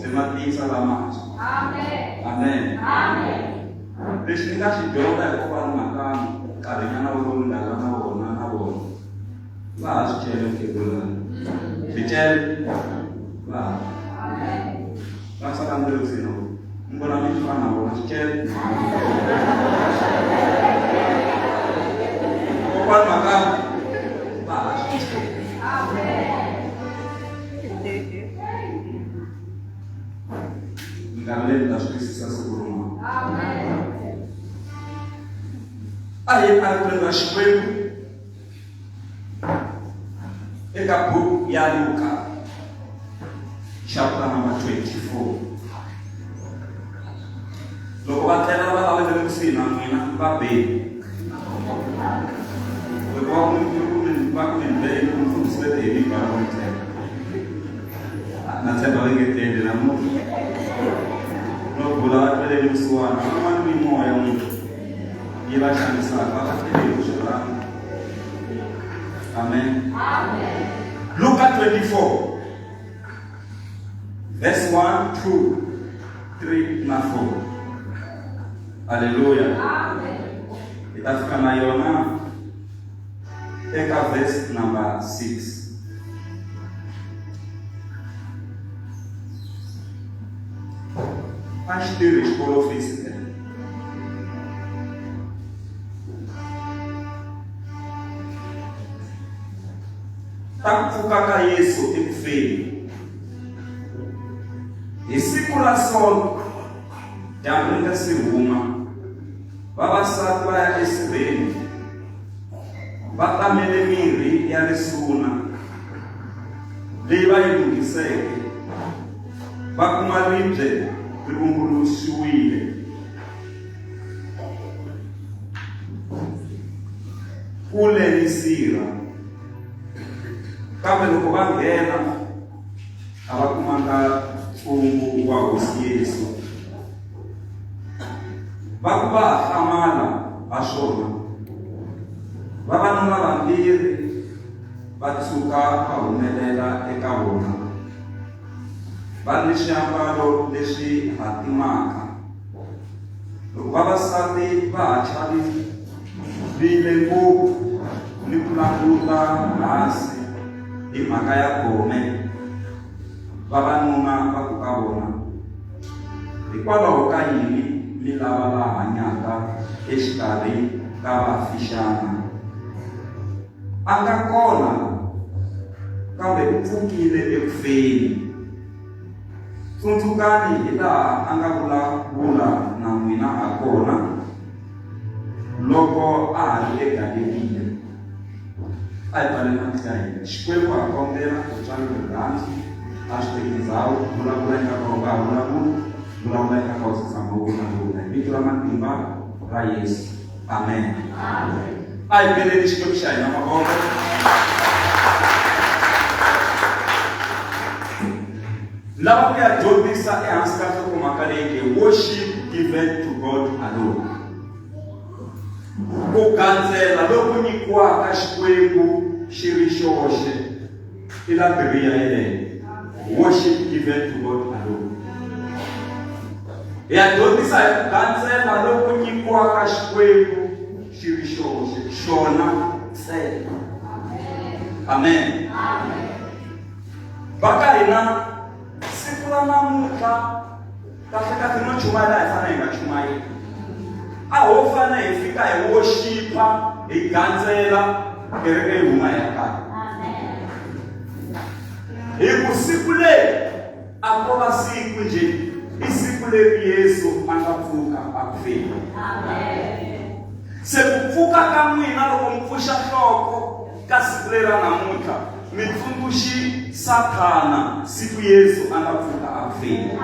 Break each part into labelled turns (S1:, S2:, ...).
S1: Se ma tiyisa lamantshwa. Amen. Lexi ni nga xi dyondza hi kokwani Makamu nkarhinyana wolowo ni nga lwa na vona na vona va ha swi cele mukhegulani swicele va ha va sala ni le kusuhi na vona ni vona mi fana na vona swicele kokwani Makamu va ha swi cele. Minkarhi leyi mi ta swi twisisa siku rin'wana. A hi aritweni ra Xikwembu eka buku ya Luka chapter number 24. Loko va tlela va lava le kusuhi na n'wina va beni. Loko va ku va ku mi beni mufundhisi va te hi mibala va tlela. Na tshemba va nge tleli namuntlha. No bula va tleleni vusiwana van'wana mimoya n'wina yi va xanisaka va va tleleni ku swi rhandza. Amen. Luka 24 verse 1, 2, 3 na 4. Haleluya. Hi ta fika na yona eka verse number 6. A xi tirhi xikolofisi phela. Ta ku pfuka ka Yesu eku feni. Hi siku ra Sonto, dyambu ri nga si huma, vavasati va ya esirheni va tamele mirhi ya risuna leyi va yi lunghiseke, va kuma ribye ri vumbuluxiwile. Kule ni sirha. Kambe loko va nghena a va kumanga ntsumbu wa Hosi Yesu. Va ku va ha hlamala ha swona, vavanuna vambirhi va tshuka va humelela eka vona, va ri ni swiambalo leswi hatimaka. Loko vavasati va ha chavile ngopfu ni ku languta hansi hi mhaka ya gome, vavanuna va ku ka vona, Hikwalaho ka yini mi lava la hanyaka exikarhi ka vafi xana? A nga kona, kambe u pfukile eku feni. Tsundzukani hilaha a nga vulavula na n'wina hakona loko a ha ri eGaleliya. A hi pfaleni matihlo ya hina. Xikwembu ha kombela ku tswala rirhandzu, a swi teki ndhawu, vulavula eka ka u nga ha vulavuli, vulavula eka ka u se tshama u vulavula. Hi vito ra matimba ra Yesu. Amen. A hi beleni Xikwembu xa hina mavoko. Lava ku ya dyondzisa ehansi ka nhlokomhaka leyi nge worship given to God alone. Ku gandzela loku nyikiwaka Xikwembu xi ri xoxe i la biriya yeleyo. Worship given to God alone. Hi ya dyondzisa hi ku gandzela loku nyikiwaka Xikwembu xi ri xoxe, xona ntsena. Amen. Va ka hina siku ra namuntlha kahlekahle no chumayela hi fanele hi nga chumayeli. A ho fanele hi fika hi worshipa hi gandzela kereke yi huma hi ya kaya. Hi ku siku leri A ko va siku nje, i siku leri Yesu a nga pfuka a ku feni. Se ku pfuka ka n'wina loko mi pfuxa nhloko ka siku leri ra namuntlha, mi tsundzuxi Sathana siku Yesu a nga pfuka a ku feni.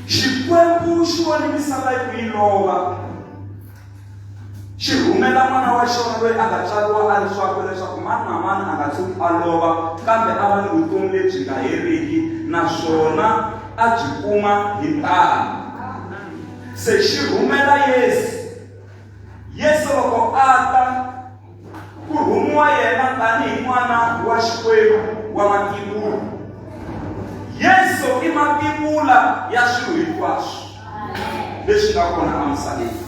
S1: Xikwembu xi vone misava yi ku yi lova. Xi rhumela N'wana wa xona loyi a nga tswariwa a ri swakwe leswaku mani na mani a nga tshuki a lova kambe a va ni vutomi lebyi nga heriki naswona a byi kuma hi ntalo. Se xi rhumela Yesu. Yesu loko a ta, Ku rhumiwa yena tanihi N'wana wa Xikwembu wa mativula. Yesu i mativula ya swilo hinkwaswo leswi nga kona emisaveni.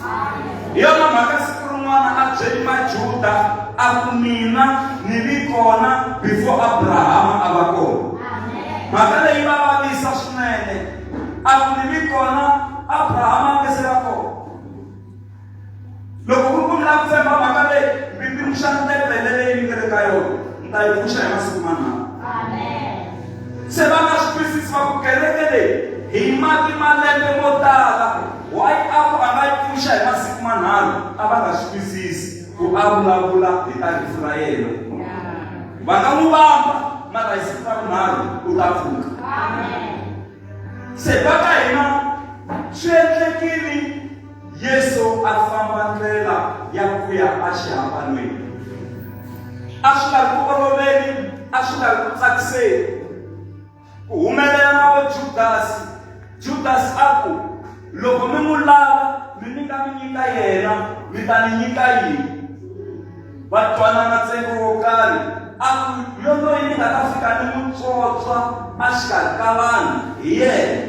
S1: Hi yona mhaka siku rin'wana a byeli Majuda a ku mina ni vi kona before Abrahama a va kona. Mhaka leyi va vavisa swinene. A ku ni vi kona Abrahama a nga se va kona. Loko ku ri ku mi lava ku tshemba mhaka leyi, mbimbimuxa tempele leyi mi nga le ka yona, mi ta yi pfuxa hi masiku manharhu. Se va nga swi twisisi va ku kereke leyi hi mati malembe mo tala, why a ku a nga yi pfuxa hi masiku manharhu? A va nga swi twisisi ku a vulavula hi ta rifu ra yena. Va nga n'wi vamba, mara hi siku ra vunharhu u ta pfuka. Se va ka hina swi endlekile Yesu a famba ndlela ya ku ya exihambanweni. A swi nga ri ku oloveni, a swi nga ri ku tsakiseni. Ku humelela na vo Judasi. Judasi a ku, Loko mi n'wi lava, mi ni nga mi nyika yena, mi ta ni nyika yini? Va twanana ntsengo wo karhi. A ku, Yoloyi ni nga ta fika ni n'wi tswotswa exikarhi ka vanhu hi yena.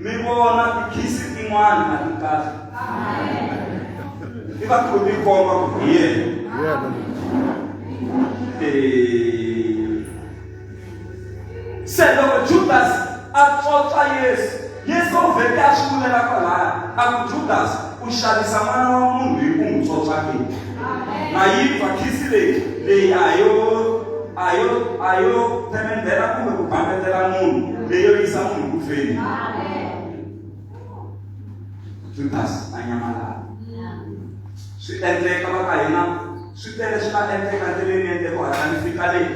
S1: Mi vona tikhisi tin'wana a ti kahle. I va ku ti komba ku hi yena. Se loko Judasi a tswotswa Yesu, Yesu u vhete a swi vulela kwalaya a ku Judasi u xavisa n'wana wa munhu hi ku n'wi tswotswa ke. Na yi pfa khisi leyi leyi a yo a yo a yo themendhela kumbe ku bambetela munhu leyo yisa munhu ku feni. Judasi a nyamalala. Swi endleka va ka hina swi tele swi nga endleka ndleleni endleko hatla ni fika leyi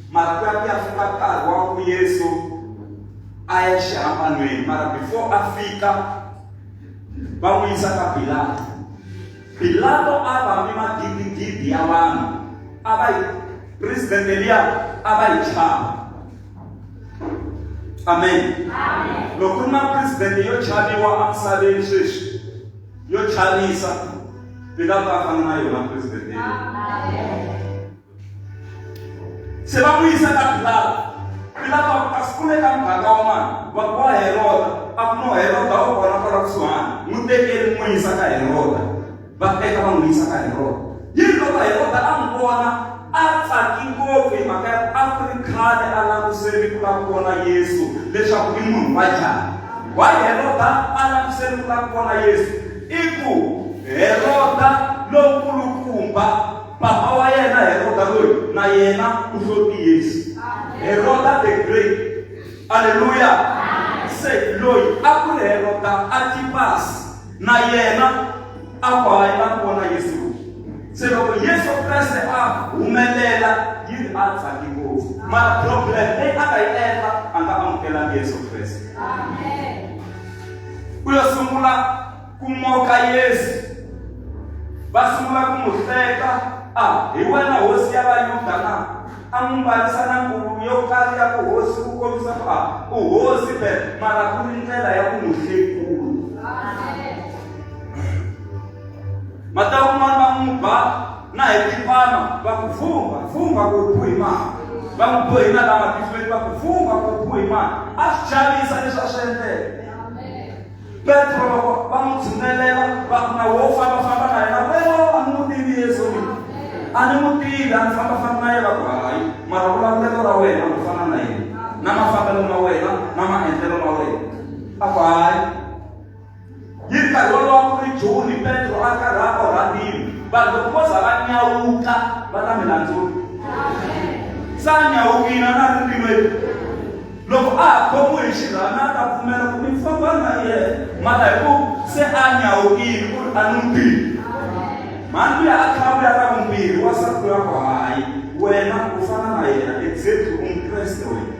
S1: mara ku ya ku ya fika nkarhi wa ku Yesu a ya xihambanweni mara before a fika va n'wi yisa ka Pilato. Pilato a vambe magidigidi ya vanhu a va yi president liya a va yi chava. Amen. Loko ku ri na president yo chaviwa emisaveni sweswi yo chavisa Pilato a fana na yona president leyi. Se va n'wi yisa ka Pilato. Pilato a ku kasi ku le ka muganga wa mani? Va ku wa Heroda. A ku no Heroda u kona kwala kusuhani. N'wi tekeni mi n'wi yisa ka Heroda. Va teka va n'wi yisa ka Heroda. Yini loko Heroda a n'wi vona a tsaki ngopfu hi mhaka ya ku a ku ri khale a languserile ku lava ku vona Yesu leswaku i munhu wa njhani. Why Heroda a languserile ku lava ku vona Yesu? I ku Heroda lonkulukumba Papa wa yena Heroda loyi na yena u hloti Yesu. Heroda the Great. Aleluya. Se loyi a ku ri Heroda Antipas na yena a ku hayi la ku vona Yesu loyi. Se loko Yesu Kreste a humelela yi ri a tsaki ngopfu. Mara problem leyi a nga yi endla a nga amukelanga Yesu Kreste. U yo sungula ku moka Yesu. Va sungula ku n'wi hleka, a hi wena hosi ya Vayuda na? A n'wi mbarisa na nguvu yo karhi ya vuhosi ku kombisa ku a u hosi be, mara ku ri ndlela ya ku n'wi hlekula. Mata un'wana va n'wi ba na hi tipama va ku vumba vumba ku u hi mani va n'wi bohi na lama tihlweni va ku vumba ku u hi mani a swi chavisa leswi a swi endleke Petro loko va n'wi tshinelela va ku na wo fambafamba na yena wena a ni n'wi tivi Yesu mina a ni n'wi tivi a ni fambafambi na yena ku hayi mara vulavulelo ra wena u fana na yena na mafambelo ma wena na maendlelo ma wena a ku hayi yi nkarhi wolowo ku ri Joni Petro a karhi a orha ndzilo vanhu loko vo za va nyawuka va ta mi landzula se a nyawukile a na ri ndzilweni Loko a ha khomiwe hi xirhami a ta pfumela ku ni famba na yena mara hi ku se a nyawukile ku ri a ni n'wi tivi mhani luya a tlhela vuya ra vumbirhi wansati loyi a ku hayi wena u fana na yena exactly u mukreste wena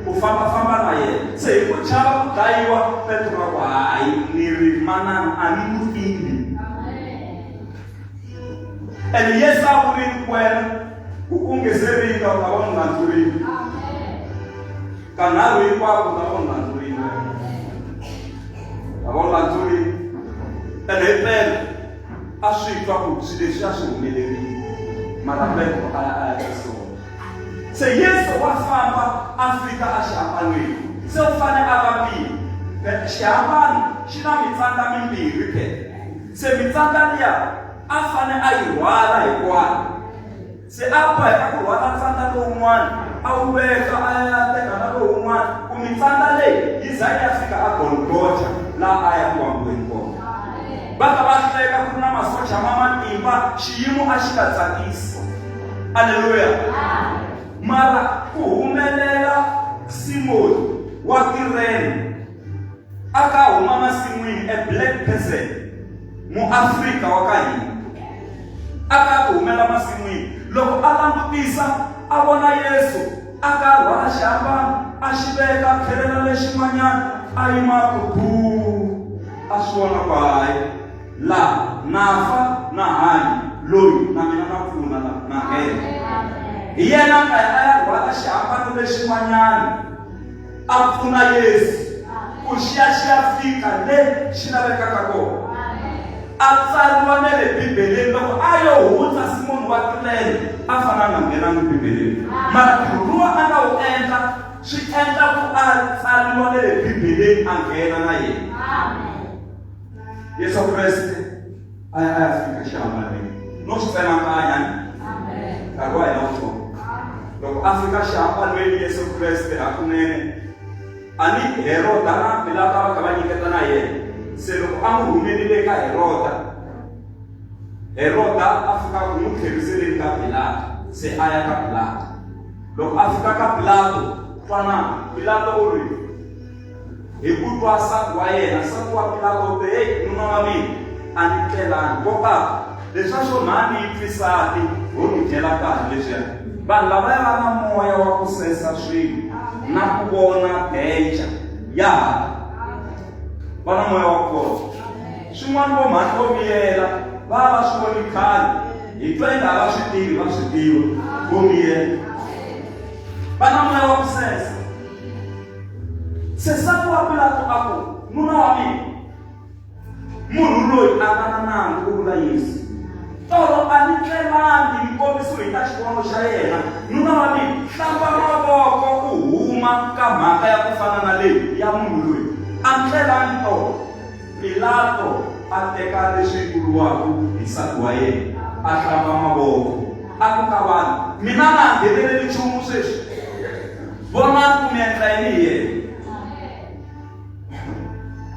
S1: u fambafamba na yena se hi ku chava ku dlayiwa Petro a ku hayi ni ri manana a ni n'wi tivi and Yesu a vurile ku wena ku ku nge se ringa u ta va u landzurile kanharhu hinkwako u ta va u landzurile ta va u landzurile ene hi mpela a swi twa ku swilo leswi a swi humelerile Mara Petro a ya a ya tisola. Se Yesu wa famba a fika exihambanweni. Se u fanele a vambiwa. Xihambano xi na mitsandza mimbirhi ke. Se mitsandza liya a fanele a yi rhwala hinkwayo. Se a boheka ku rhwala ntsandza lowun'wana a wu veka a ya teka na lowun'wana ku mitsandza leyi yi za yi ya fika a Golgotha laha a ya ku vambiweni kona. Va ta va hleka ku ri na masocha ma matimba, xiyimo a xi nga tsakisi. Aleluya! Mara ku humelela Simoni wa Kirene a ka huma masin'wini, a black person, muAfrika wa ka hina, a ka ku humela masin'wini. Loko a langutisa a vona Yesu a ka rhwala xihambano a xi veka a tlhelela lexin'wanyana a yima a ku buu, a swi vona ku hayi la na fa na hanya loyi na mina na pfuna la na nghena. Hi yena a nga ya a ya rhwala xihambano lexin'wanyana a pfuna Yesu ku xi ya xi ya fika le xi lavekaka kona. A tsariwa na le Bibeleni loko a yo hundza Simoni wa Kirene a fana a nga nghenangi Bibeleni. Mara ntirho luwa a nga wu endla swi endla ku a tsariwa na le Bibeleni a nghena na yena. Yesu Kreste a ya a ya fika xihambanweni no swi tsemakanya nkarhi wa hina wutsongo. Loko a fika xihambanweni Yesu Kreste hakunene a ni Heroda na Pilato a va kha va nyiketa na yena. Se loko a n'wi rhumelile ka Heroda, Heroda a fika ku n'wi tlheriseleni ka Pilato, se a ya ka Pilato. Loko a fika ka Pilato, twanani, Pilato u ri hi ku twa nsati wa yena, nsati wa Pilato u te, Heyi, nuna wa mina, a ni tlelangi. Ko karhi, leswiya swo mhani yi twisati ho ni dyela nkarhi leswiya. Vanhu lavaya va na moya wa ku sensa swilo na ku vona danger ya ha ta. Va na moya wa ku vona. Swin'wana vo mhani vo miyela va va swi voni khale. Hi twa inga a va swi tivi, va swi tiva. Vo miyela. Va na moya wa ku sensa. Se nsati wa Pilato a ku, Nuna wa mina, munhu loyi a nga na nandzu, ku vula Yesu. Tolo a ni tlelangi ni kombisiwe hi ta xivono xa yena. Nuna wa mina, hlamba mavoko u huma ka mhaka ya ku fana na leyi ya munhu loyi. A ni tlelangi tolo. Pilato a teka leswi vuriwaka hi nsati wa yena, a hlamba mavoko, a ku ka vanhu, Mina a na ha ngheneleli nchumu sweswi. Vonani ku mi endla yini hi yena.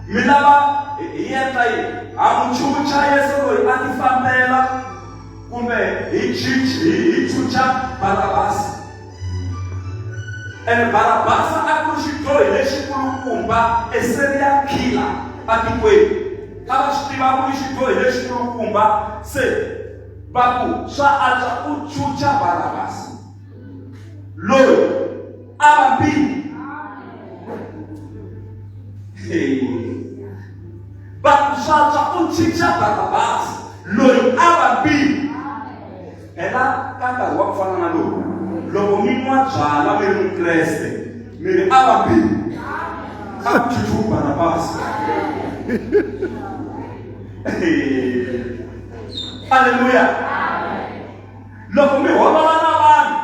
S1: Mi lava hi endla yini? Ha n'wi chucha Yesu loyi a tifambela kumbe hi hi chucha Barabasi? And Barabasa a ku ri xidyohi lexikulukumba, a serial killer atikweni. A va swi tiva ku i xidyohi lexikulukumba, se va ku swa antswa u chucha Barabasi loyi a vambiwa. Va ku swa antswa u chicha Barabasi loyi a vambiwa. Phela ka nkarhi wa ku fana na lowu, loko mi nwa byala mi ri Mukreste, mi ri a va bi, a ku chuchu Barabasi. Aleluya! Loko mi holova na vanhu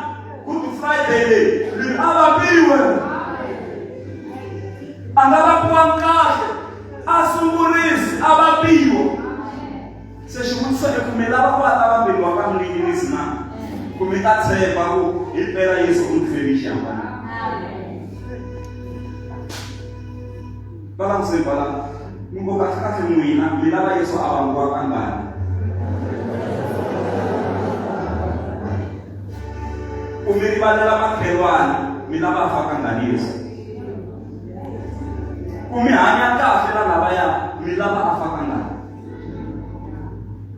S1: Good Friday leyi, mi ri a va biwe. A nga vambiwangi kahle, a sungurisi, a vambiwa. Se xivutiso i ku mi lava ku va ta vamberiwa ka muninginisi na? Ku mi ta tshemba ku hi mpela Yesu u ni feli xihambanweni. Va langutiseni kwalano. Mi ngo kahle kahle n'wina mi lava Yesu a vambiwa kangani? Ku mi rivalela makhelwani mi lava a fa kangani Yesu? Ku mi hanya kahle na lavaya mi lava a fa kangani?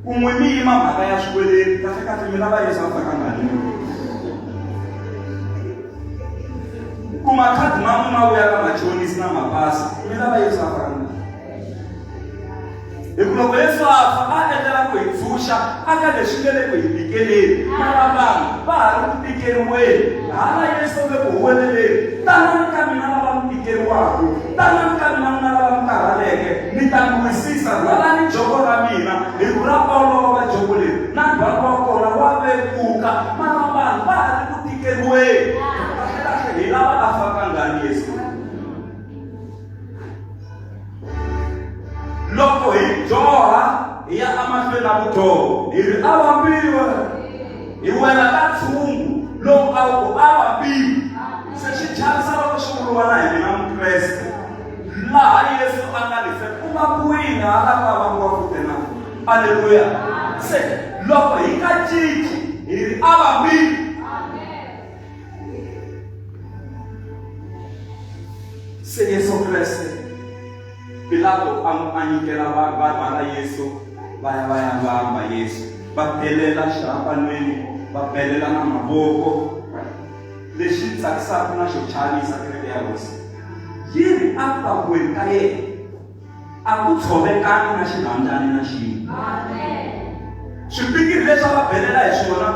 S1: Kun'we mi yima mhaka ya swikweleti kahle kahle mi lava Yesu a fa kangani? Ku makhadi ma n'wi ma vuya ka machonisi na mapasi mi lava Yesu a fa kangani? Hi ku loko Yesu a fa a endlela ku hi tshunxa aka leswi nga le ku hi tikeleni, mara vanhu va ha ri ku tikeriweni. Hala Yesu u le ku huweleleni, Tanani ka mina lava mi tikeriwaka, tanani ka mina n'wina lava mi karhaleke, ni ta mi wisisa. Rhwalani joko ra mina, hi ku ra olova joko leri, na ndzhwalo wa kona wa vevuka. Yesu. Loko hi dyoha hi ya emahlweni na vudyoho hi ri a vambiwe hi wela ka tshungu lowu a wu ku a vambiwe se swi chavisa loko swi vuriwa na hi mina mukreste laha Yesu a nga ni fe u vambiwile hala ku a vambiwa futhi na aleluya se loko hi nga cinci hi ri a vambiwe se Yesu Kreste Pilato a a nyikela va va rhwala Yesu va ya va ya vamba Yesu va belela xihambanweni va belela na mavoko lexi tsakisaka na xo chavisa kereke ya hosi yi ri a ku vambiweni ka yena a ku tshovekani na xirhandzani na xin'we swipikiri leswi a va belela hi swona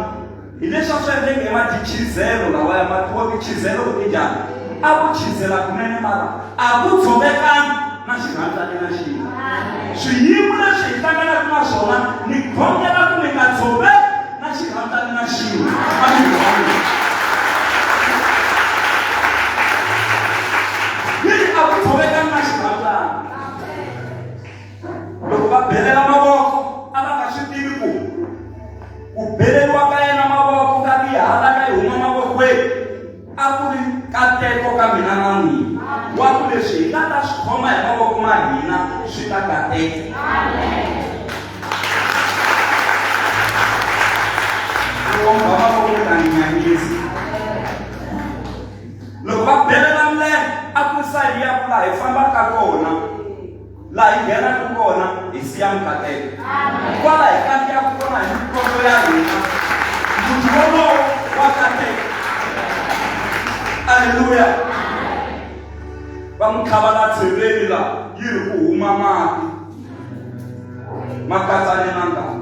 S1: hi leswi a swi endleke ematichizelo lawa ya matiwa tichizelo ku ti njhani a ku chizela kunene mara a ku tshovekani na xirhandzani na xin'we swiyimo leswi hi hlanganaka na swona ni khongela ku mi nga tshoveki na xirhandzani na xin'we amen yi ri a ku tshovekani na xirhandzani loko va belela mavoko a va nga swi tivi ku ku beleriwa ka yena mavoko ka tihalaka yi huma mavokweni a ku ri nkateko ka mina na n'wina wa ku leswi hi nga ta swi khoma hi mavoko ma hina swi ta kateka loko va mavoko mi ta ni nyanyisa loko va belela milenge a ku sayini ya ku laha hi fambaka kona laha hi nghenaka kona hi siya mikateko kwala hi kandziyaka kona hi mikondzo ya hina muti wolowo wa kateka aleluya va n'wi tlhava la tsheveni la yi ri ku huma mati ma katsane na ngati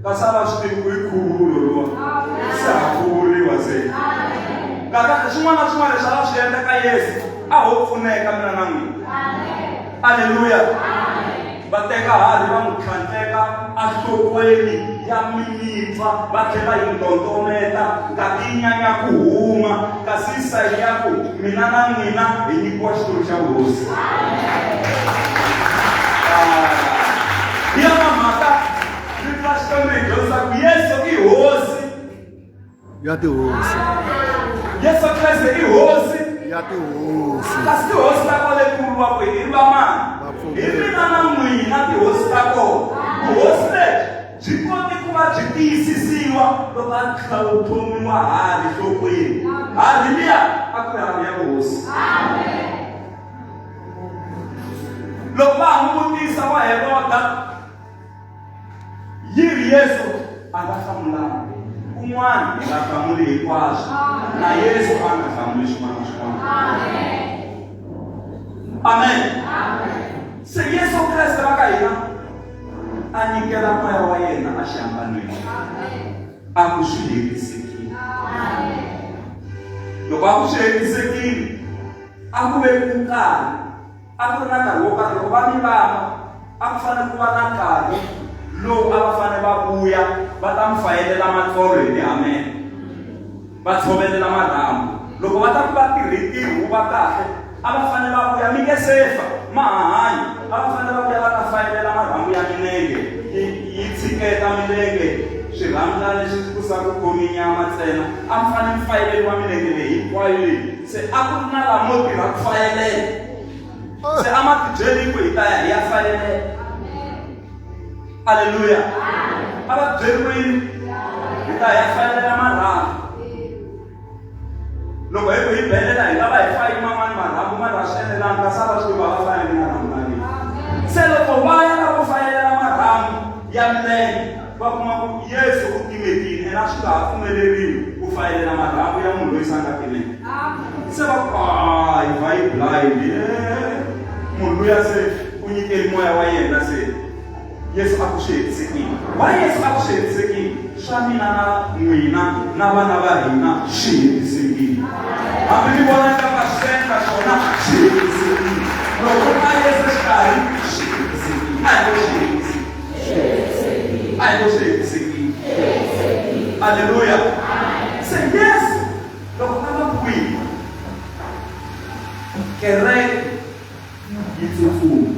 S1: kasi a va swi tivi ku i khuvulo luwa se ha khuvuriwa se kahle swin'wana na swin'wana leswi a va swi endla ka yesu a ho pfuneka mina na n'wina aleluya va teka harhi va n'wi tlhandleka enhlokweni ya mimitwa va tlhela yi ntontometa ngati yi nyanya ku huma kasi sayi ya ku mina na n'wina hi nyikiwa xitulu xa vuhosi hi yona mhaka rito ra xikwembu hi dyondzisa ku yesu i hosi
S2: ya tihosi
S1: yesu kreste i hosi
S2: ya tihosi
S1: kasi tihosi ta kwale ku vuriwa ku i vamani hi mina na n'wina tihosi ta kona vuhosi lebyi byi kote ku va byi tiyisisiwa loko a tlhomiwa harhi nhlokweni harhi liya a ku ri harhi ya vuhosi loko va ha n'wi vutisa wa heroda yi ri yesu a nga hlamulanga kun'wana hi nga hlamuli hinkwaswo na yesu a nga hlamuli swin'wana na swin'wana amen se yesu kreste va ka hina a nyikela moya wa yena exihambanweni a ku swi hetisekile loko a ku swi hetisekile a ku ve ku nkarhi A ku ri na nkarhi wo karhi loko va mi vamba a ku fanele ku va na nkarhi lowu a va fanele va vuya va ta mi fayelela matsolo hi tihamele va tshovelela marhambu loko va ta ku va tirhe ntirho wu va kahle a va fanele va vuya mi nge sefa ma ha hanya a va fanele va vuya va ta fayelela marhambu ya milenge yi yi tshiketa milenge swirhamulana leswi ku sa ku khomi nyama ntsena a mi fanele mi fayeleriwa milenge leyi hinkwayo leyi se a ku ri na lamo tirha ku fayelela se a ma tibyeli ku hi ta ya hi ya fayelela aleluya a va byeriwile hi ta ya fayelela marhambu loko hi ku hi belela hi nga va hi fayi man'wani marhambu mara swi enelanga kasi a va swi tiva va fayele marhambu na mina se loko va ya la ku fayelela marhambu ya milenge va kuma ku yesu u timekile ene a swi nga ha pfumeleriwi ku fayelela marhambu ya munhu loyi se a nga timeka se va ku a hi va yi blind munhu luya se u nyikeli moya wa yena se Yesu a ku swi hetisekile. Why Yesu a ku swi hetisekile? Swa mina na n'wina na vana va hina swi hetisekile. Hambi mi vona nga va swi endla swona swi hetisekile. Loko ka Yesu xikarhi swi hetisekile. A hi ngo swi hetisekile. A hi ngo swi hetisekile. Aleluya. Se Yesu loko a va kwihi Kereke yi tsutsuma.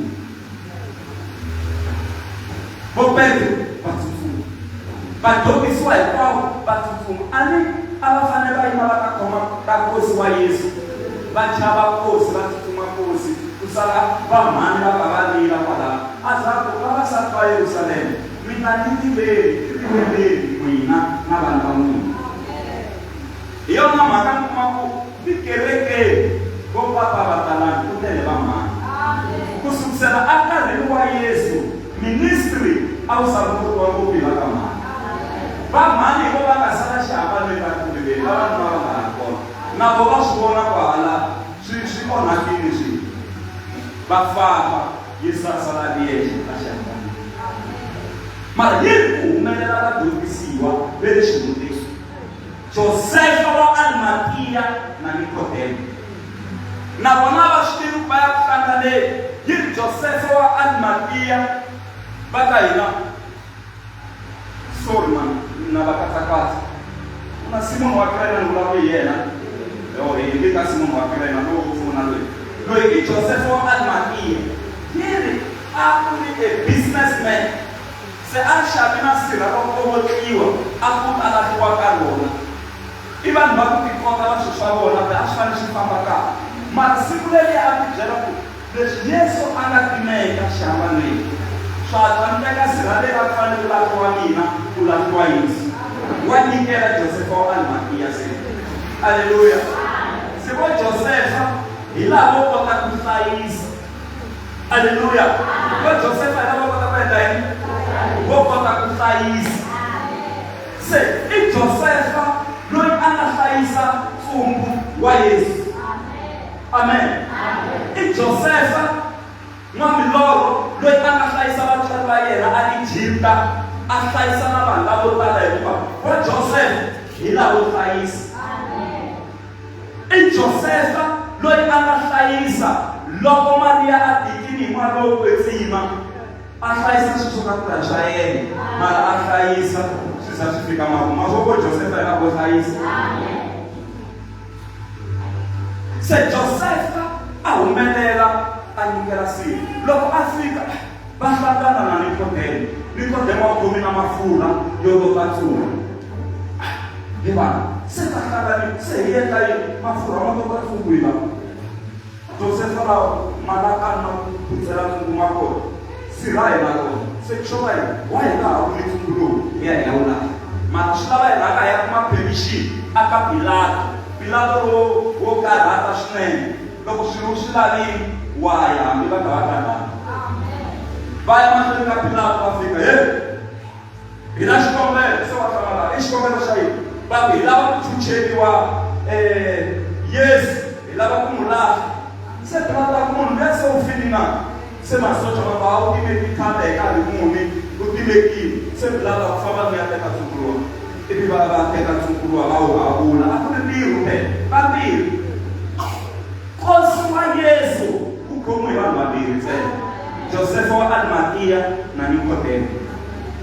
S1: Vo Petro va tsutsuma. Vadyondzisiwa hinkwavo va tsutsuma. A ni a va fanele va yima va ta khoma ta nkosi wa Yesu. Va chava nkosi, va tsutsuma nkosi, ku sala vamhani va ka va rila kwalaho. A za ku, Vavasati va Yerusalema, mi nga ni rileli, tirileleni n'wina na vana va n'wina. Hi yona mhaka mi kuma ku tikerekeni vo papa va talanga, ku tele vamhani. Ku sukusela enkarhini wa Yesu, ministry a wu sapoturiwa ngopfu hi va ka mhani. Vamhani hi vo va nga sala xihambanweni va ri ku rileni, vavanuna va nga ha ri kona. Na vo va swi vona ku hala swi swi onhakile swilo. Va famba, Yesu a sala a ri yexe exihambanweni. Mara yi ri ku humelela vadyondzisiwa ve le xihundleni. Josefa wa Arimatiya na Nikodemo na vona a va swi tivi ku va ya ku hlanganeni. Yi ri, Josefa wa Arimatiya va ka hina, sorry man, na va katsakatsa. Ku na Simoni wa Kirena ni vulavula hi yena. Yo, hi le ka Simoni wa Kirena lowo pfuna loyi. Loyi i Josefa wa Arimatiya. Yi ri, a ku ri a businessman. Se a xavi na sirha ro kovotliwa a ku ta lahliwa ka rona. I vanhu va ku tikota va swilo swa vona be a swi fanele swi famba kahle. Mara siku leriya a tibyela ku leswi Yesu a nga timeka xihambanweni swa twa ni teka sirha leri a ku fanele ku lahliwa mina ku lahliwa Yesu. Wa nyikela Josefa wa Arimatiya se. Aleluya. Se vo Josefa hi lavo kota ku hlayisa. Aleluya. Va Josefa hi lava kota ku endla yini? Vo kota ku hlayisa. Se i Josefa loyi a nga hlayisa ntsumbu wa Yesu. Amen. I Josefa n'wamilorho loyi a nga hlayisa vatswari va yena aEgipta, a hlayisa na vanhu lavo tala hikuva va Josefa hi lavo hlayisa. I Josefa loyi a nga hlayisa loko Mariya a tikile hi Moya lowo Kwetsima, a hlayisa swilo swo ka swi nga ri swa yena, mara a hlayisa swi za swi fika makumu. Ma swi vona Josefa hi lavo hlayisa. Se Josefa a humelela a nyikela sirha. Loko a fika va hlangana na Nikodemo. Nikodemo a khome na mafurha yo tota ntsumbu. He vanhu, se va hlanganile, se hi endla yini? Mafurha ma tota ntsumbu hi lawa. Josefa lawa malakani ma ku phutsela ntsumbu ma kona. Sirha hi na rona. Se xo va yini? Wa hi nga ha kumi ntsumbu lowu hi ya hi ya wu lahla. Mara swi lava hi rhanga hi ya kuma permission aka Pilato. Pilato lowo wo karhata swinene. Loko swilo u swi lavile, wa ya hambi va nga va karhata. Va ya mahlweni ka Pilato va fika, he hi na xikombelo. Se wa hlamala, i xikombelo xa yini? Va ku hi lava ku chucheriwa Yesu, hi lava ku n'wi lahla. Se Pilato a ku munhu luya se u file na? Se masocha va ku a wu timeki khale hi nkarhi muni, u timekile. Se Pilato a ku famba mi ya teka ntsumbu luwa. Ivi va va teka ntsumbu luwa va wu havula. A ku ri ntirho phela, vambirhi. Nkosi wa Yesu wu khomiwe hi vanhu vambirhi ntsena, Josefa wa Arimatiya na Nikodemo,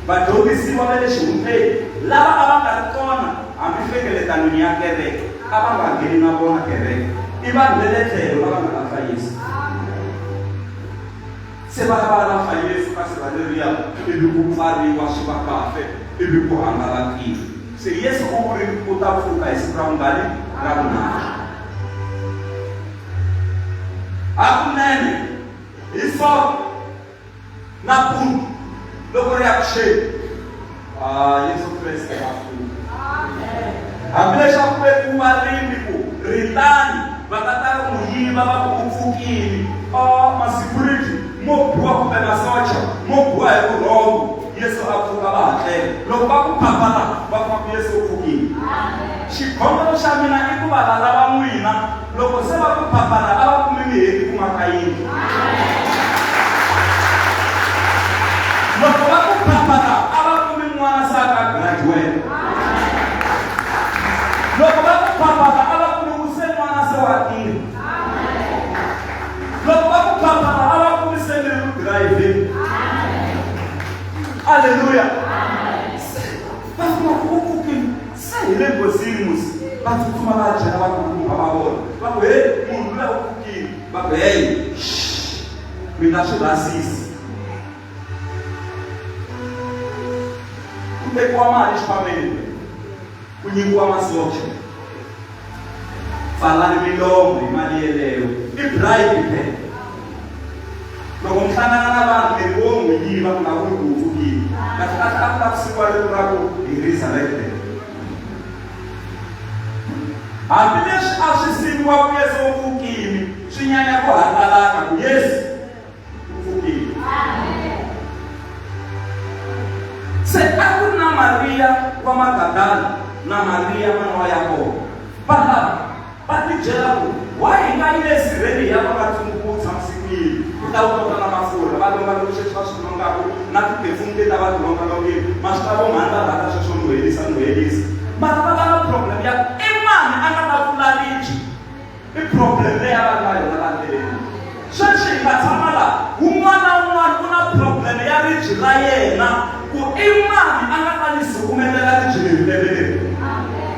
S1: vadyondzisiwa va le xihundleni lava a va nga ri kona hambi nhlengeletanweni ya kereke, a va nga ngheni na vona kereke. I vanhu va le tlhelo lava nga lahla Yesu. Se va ya va ya lahla Yesu ka sirha leriya, ivi ku pfariwa swi va kahle, ivi ku hangalakile. Se Yesu u vurile ku u ta pfuka hi siku ra vungani? Ra vunharhu. Hakunene hi Sonto nampundzu loko ri ya ku xeni, ah, Yesu Kreste a pfuka. Hambileswi a ku vekiwe varindzi ku rilani va ta ta n'wi yiva va ku u pfukile. Oh, ma-security mo biwa kumbe masocha mo biwa hi vurhongo. Yesu a pfuka va hatlela. Loko va ku phaphala va kuma ku Yesu u pfukile. Xikhongelo xa mina i ku valala va n'wina loko se va ku phaphala a va kumi mi heti ku maka yindlu. Loko va ku phaphala a va kumi n'wana se a ka graduate. Loko va ku phaphala a va kumi ku se n'wana se wa tirha. Loko va ku phaphala a va kumi se mi ri ku dirayivheni. Aleluya. Se va kuma ku u pfukile se hi le nghozini musi va tsutsuma va ya byela vakulukumba va vona va ku he munhu luya u pfukile. Va ku hey mi nga swi basisi. Ku tekiwa mali xikhwameni ku nyikiwa masocha. Pfalani milomo hi mali yeleyo. I bribe phela. Loko mi hlangana na vanhu mi ri wo n'wi yiva mi nga vuli ku u pfukile. Kahlekahle a ku ta ku sikiwa rito ra ku hi resurrected. Hambileswi a swi siviwa ku Yesu u pfukile, swi nyanya ku hangalaka ku Yesu u pfukile. Se a ku ri na Mariya wa Magadala na Mariya mana wa Yakobo. Vanhu lava va tibyela ku why hi nga yi le sirheni hi ya va va tsungu ku tshamisekile hi ta wu tota na mafurha va longa loko sweswi va swi longaku na tiperfume leti a va ti longalongile ma swi ta vo mhani va rhandza sweswo nuhelisa nuhelisa mara va va na problem ya ku i mani a nga ta pfula ribye i problem leyi a va ri na yona la ndleleni sweswi hi nga tshama laha wun'wana na wun'wana u na problem ya ribye ra yena ku i mani a nga ta ni sukumetela ribye leri lembe leri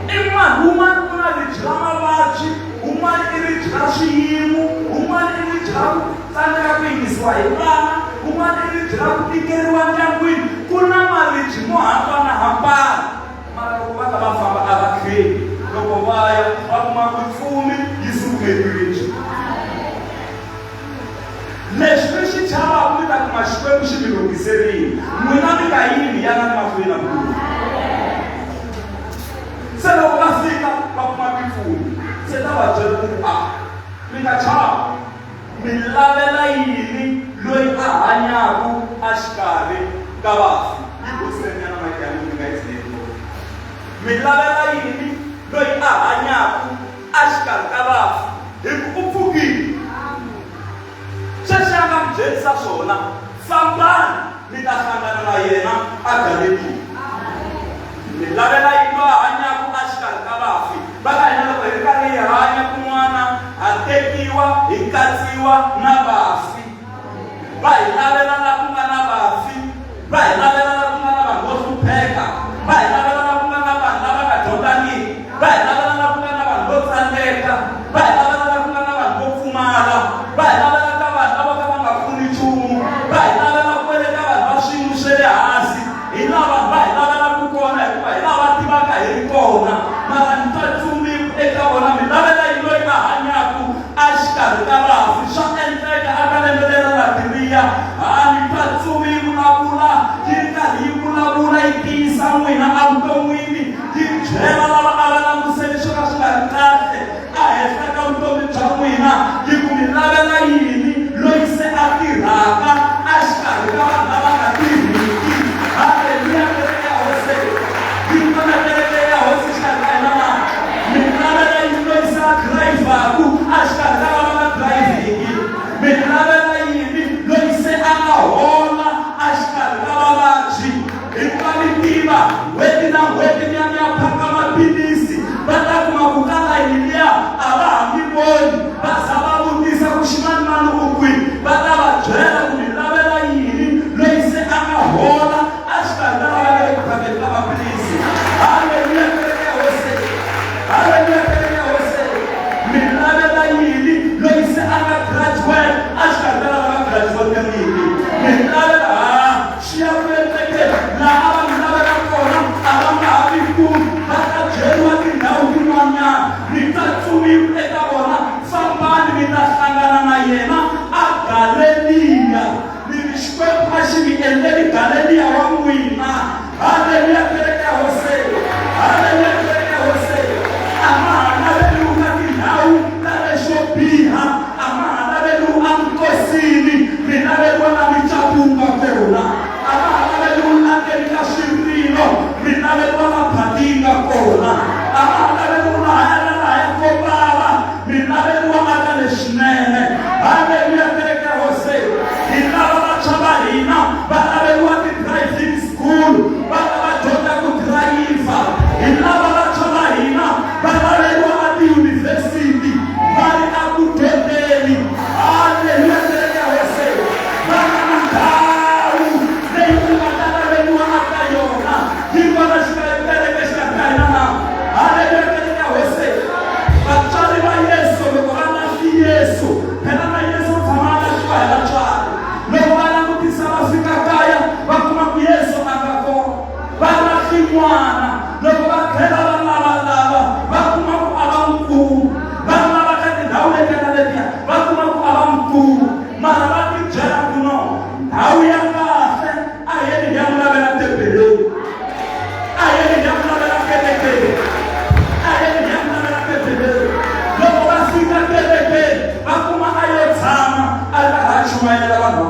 S1: i mani wun'wana u na ribye ra mavabyi wun'wana i ribye ra swiyimo wun'wana i ribye ra ku tsandzeka ku yingisiwa hi vana wun'wana i ribye ra ku tikeriwa ndyangwini ku na maribye mo hambanahambana mara loko va ta va famba a va tlheli loko va ya va kuma ku ntsumi yi sukumeti ribye leswi mi swi chavaka mi ta kuma xikwembu xi mi lunghiserile n'wina mi nga yimi yanani mahlweni na ku se loko va fika va kuma tintsumi se ta va byela ku a mi nga chavi mi lavela yini loyi a hanyaku exikarhi ka vafi yi bosilenyana mike ya mi nga yi tshuneli mi lavela yini loyi a hanyaku exikarhi ka vafi hi ku u pfukile sweswi a nga mi byelisa swona fambani mi ta hlangana na yena a Galeliya mi lavela yini loyi a hanyaka exikarhi ka vafi va ka hina loko hi ri karhi hi hanya kun'wana ha tekiwa hi katsiwa na vafi va hi lavela la ku nga na vafi va hi lavela la ku nga na vanhu vo hlupheka va hi lavela la ku nga na vanhu lava nga dyondzangiki va hi lavela la ku nga na vanhu vo tsandzeka va hi lavela la ku nga na vanhu vo pfumala va hi lavela ka vanhu lava ka va nga pfuni nchumu va hi lavela kwele ka vanhu va swiyimo swa le hansi hi lava va hi lavelaka kona hikuva hi lava tivaka hi ri kona mara ni twa ntsumbiku eka vona mi lavela yi loyi a hanyaku exikarhi ka vafi swa endleka aka lembe lera ra tiriya ha ni twa ntsumi yi vulavula yi ri karhi yi vulavula yi tiyisa n'wina evuton'wini yi byela lava a va languseli swo ka swi nga ri kahle ehenhla ka vutomi bya n'wina yi ku mi lavela yini loyi se a tirhaka exikarhi ka vanhu lava nga tirhiki halleluya kereke ya hosi yi kona kereke ya hosi xikarhi ka hina na mi lavela yini loyi se a dirayivhaku exikarhi ka lava nga dirayivhiki mi lavela yini loyi se a nga hola exikarhi ka vavabyi hikuva mi tiva n'hweti na n'hweti mi ya mi ya phaka maphilisi va ta kuma ku ka layini liya a va ha mi voni va za va.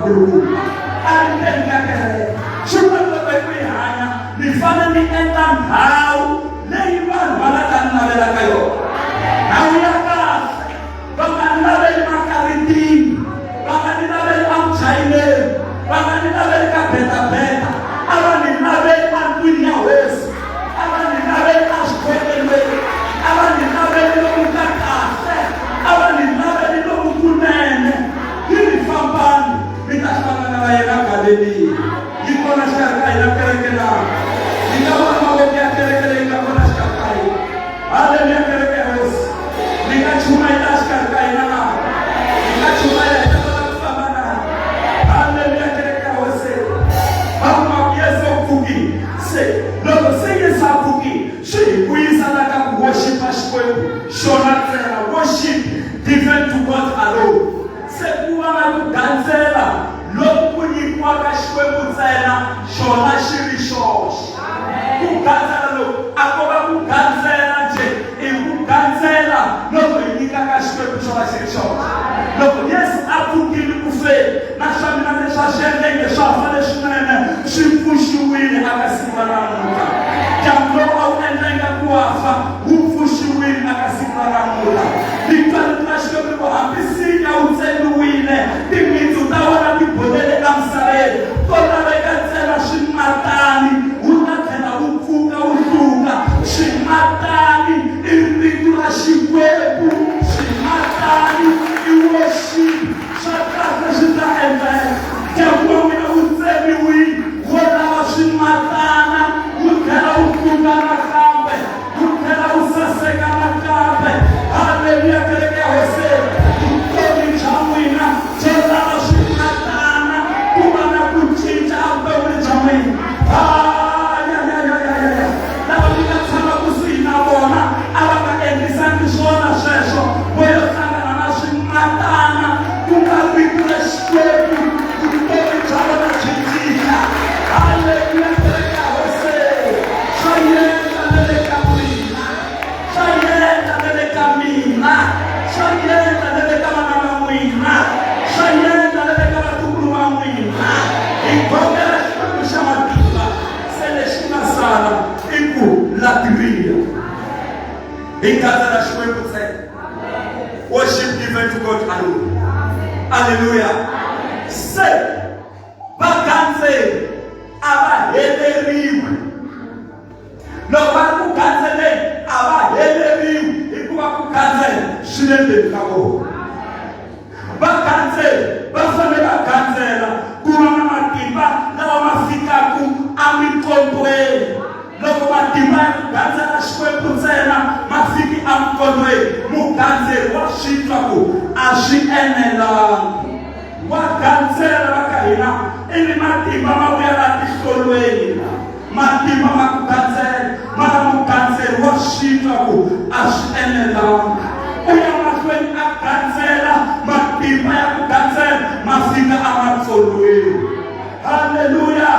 S1: vakulukumba a ri ndzeni ka kereke swi vula ku loko hi ku yi hanya ni fanele ni endla ndhawu leyi vanhu va nga ta ni navela ka yona ndhawu ya kahle va nga ni naveli makaritini va nga ni naveli amuchayineni va nga ni naveli ka betabeta a va ni naveli andlwini ya hosi a va ni naveli axikhongelweni a va ni naveli lomu ka kahle a va ni naveli lomu kunene yi ni fambani mi ta hlangana na yena galeliya yi kona xikarhi ka hina kereke na yi nga vona mavoko ya kereke leyi nga kona xikarhi ka hina haleluya kereke ya hosi mi nga chumayela xikarhi ka hina na mi nga chumayela hi ta kota ku famba na haleluya kereke ya hosi va kuma ku yesu u pfukile se loko se yesu a pfukile swi hi vuyisa la ka ku worshipa xikwembu xona ntsena worship given to god alone se ku va na ku gandzela loku ku nyikiwaka xikwembu ntsena xona xi ri xoxe ku gandzela loku a ko va ku gandzela nje i ku gandzela loko hi nyikaka xikwembu xona xi ri xoxe loko yesu a pfukile ku feni na swa mina leswi a swi endleke swa fa leswinene swi pfuxiwile aka siku ra namuntlha ndyangu lowu a wu endla ingaku wa fa wu pfuxiwile aka siku ra namuntlha Rito ra Xikwembu ku hambi nsinya wu tsemiwile, timitsu ta wona ti bolele emisaveni, ko laveka ntsena swimatani, wu ta tlhela wu pfuka wu hluka. Swimatani i rito ra Xikwembu, swimatani i worship, swa kahle swi ta endleka. Ndyangu wa n'wina wu tsemiwile, wo lava swimatana, wu tlhela wu pfuka nakambe. Wu tlhela wu saseka nakambe. Haleluya, kereke ya Hosi. Vutomi bya n'wina byo lava swimatana ku va na ku cinca evuton'wini bya n'wina. Ya, ya, ya, ya, ya, ya. Lava mi nga tshama kusuhi na vona a va nga endlisangi swona sweswo, vo yo hlangana na swimatana ku nga rito ra Xikwembu, vutomi bya vona byi cinca. Haleluya, kereke ya Hosi. Swa yendla na le ka n'wina, swa yendla na le ka mina, swa yendla na le ka vana va n'wina, swa yendla na le ka vatukulu va n'wina. Hi khongela Xikwembu xa matimba. Se lexi nga sala i ku latiriya. Hi gandzela Xikwembu ntsena. Worship given to God alone. Hallelujah. Se vagandzeri a va heleriwi loko va ri ku gandzeleni a va heleriwi hikuva ku gandzela swi le ndzeni ka vona vagandzeri va fanele va gandzela ku va na matimba lawa ma fikaku emikondweni loko matimba ya ku gandzela xikwembu ntsena ma fiki emikondweni mugandzeri wa swi twa ku a swi enelanga Wa gandzela va ka hina ivi matimba ma vuya la tihlolweni la matimba ma ku gandzela mara mugandzeri wa swi twa ku a swi enelanga u ya mahlweni a gandzela matimba ya ku gandzela ma fika a matsolweni halleluya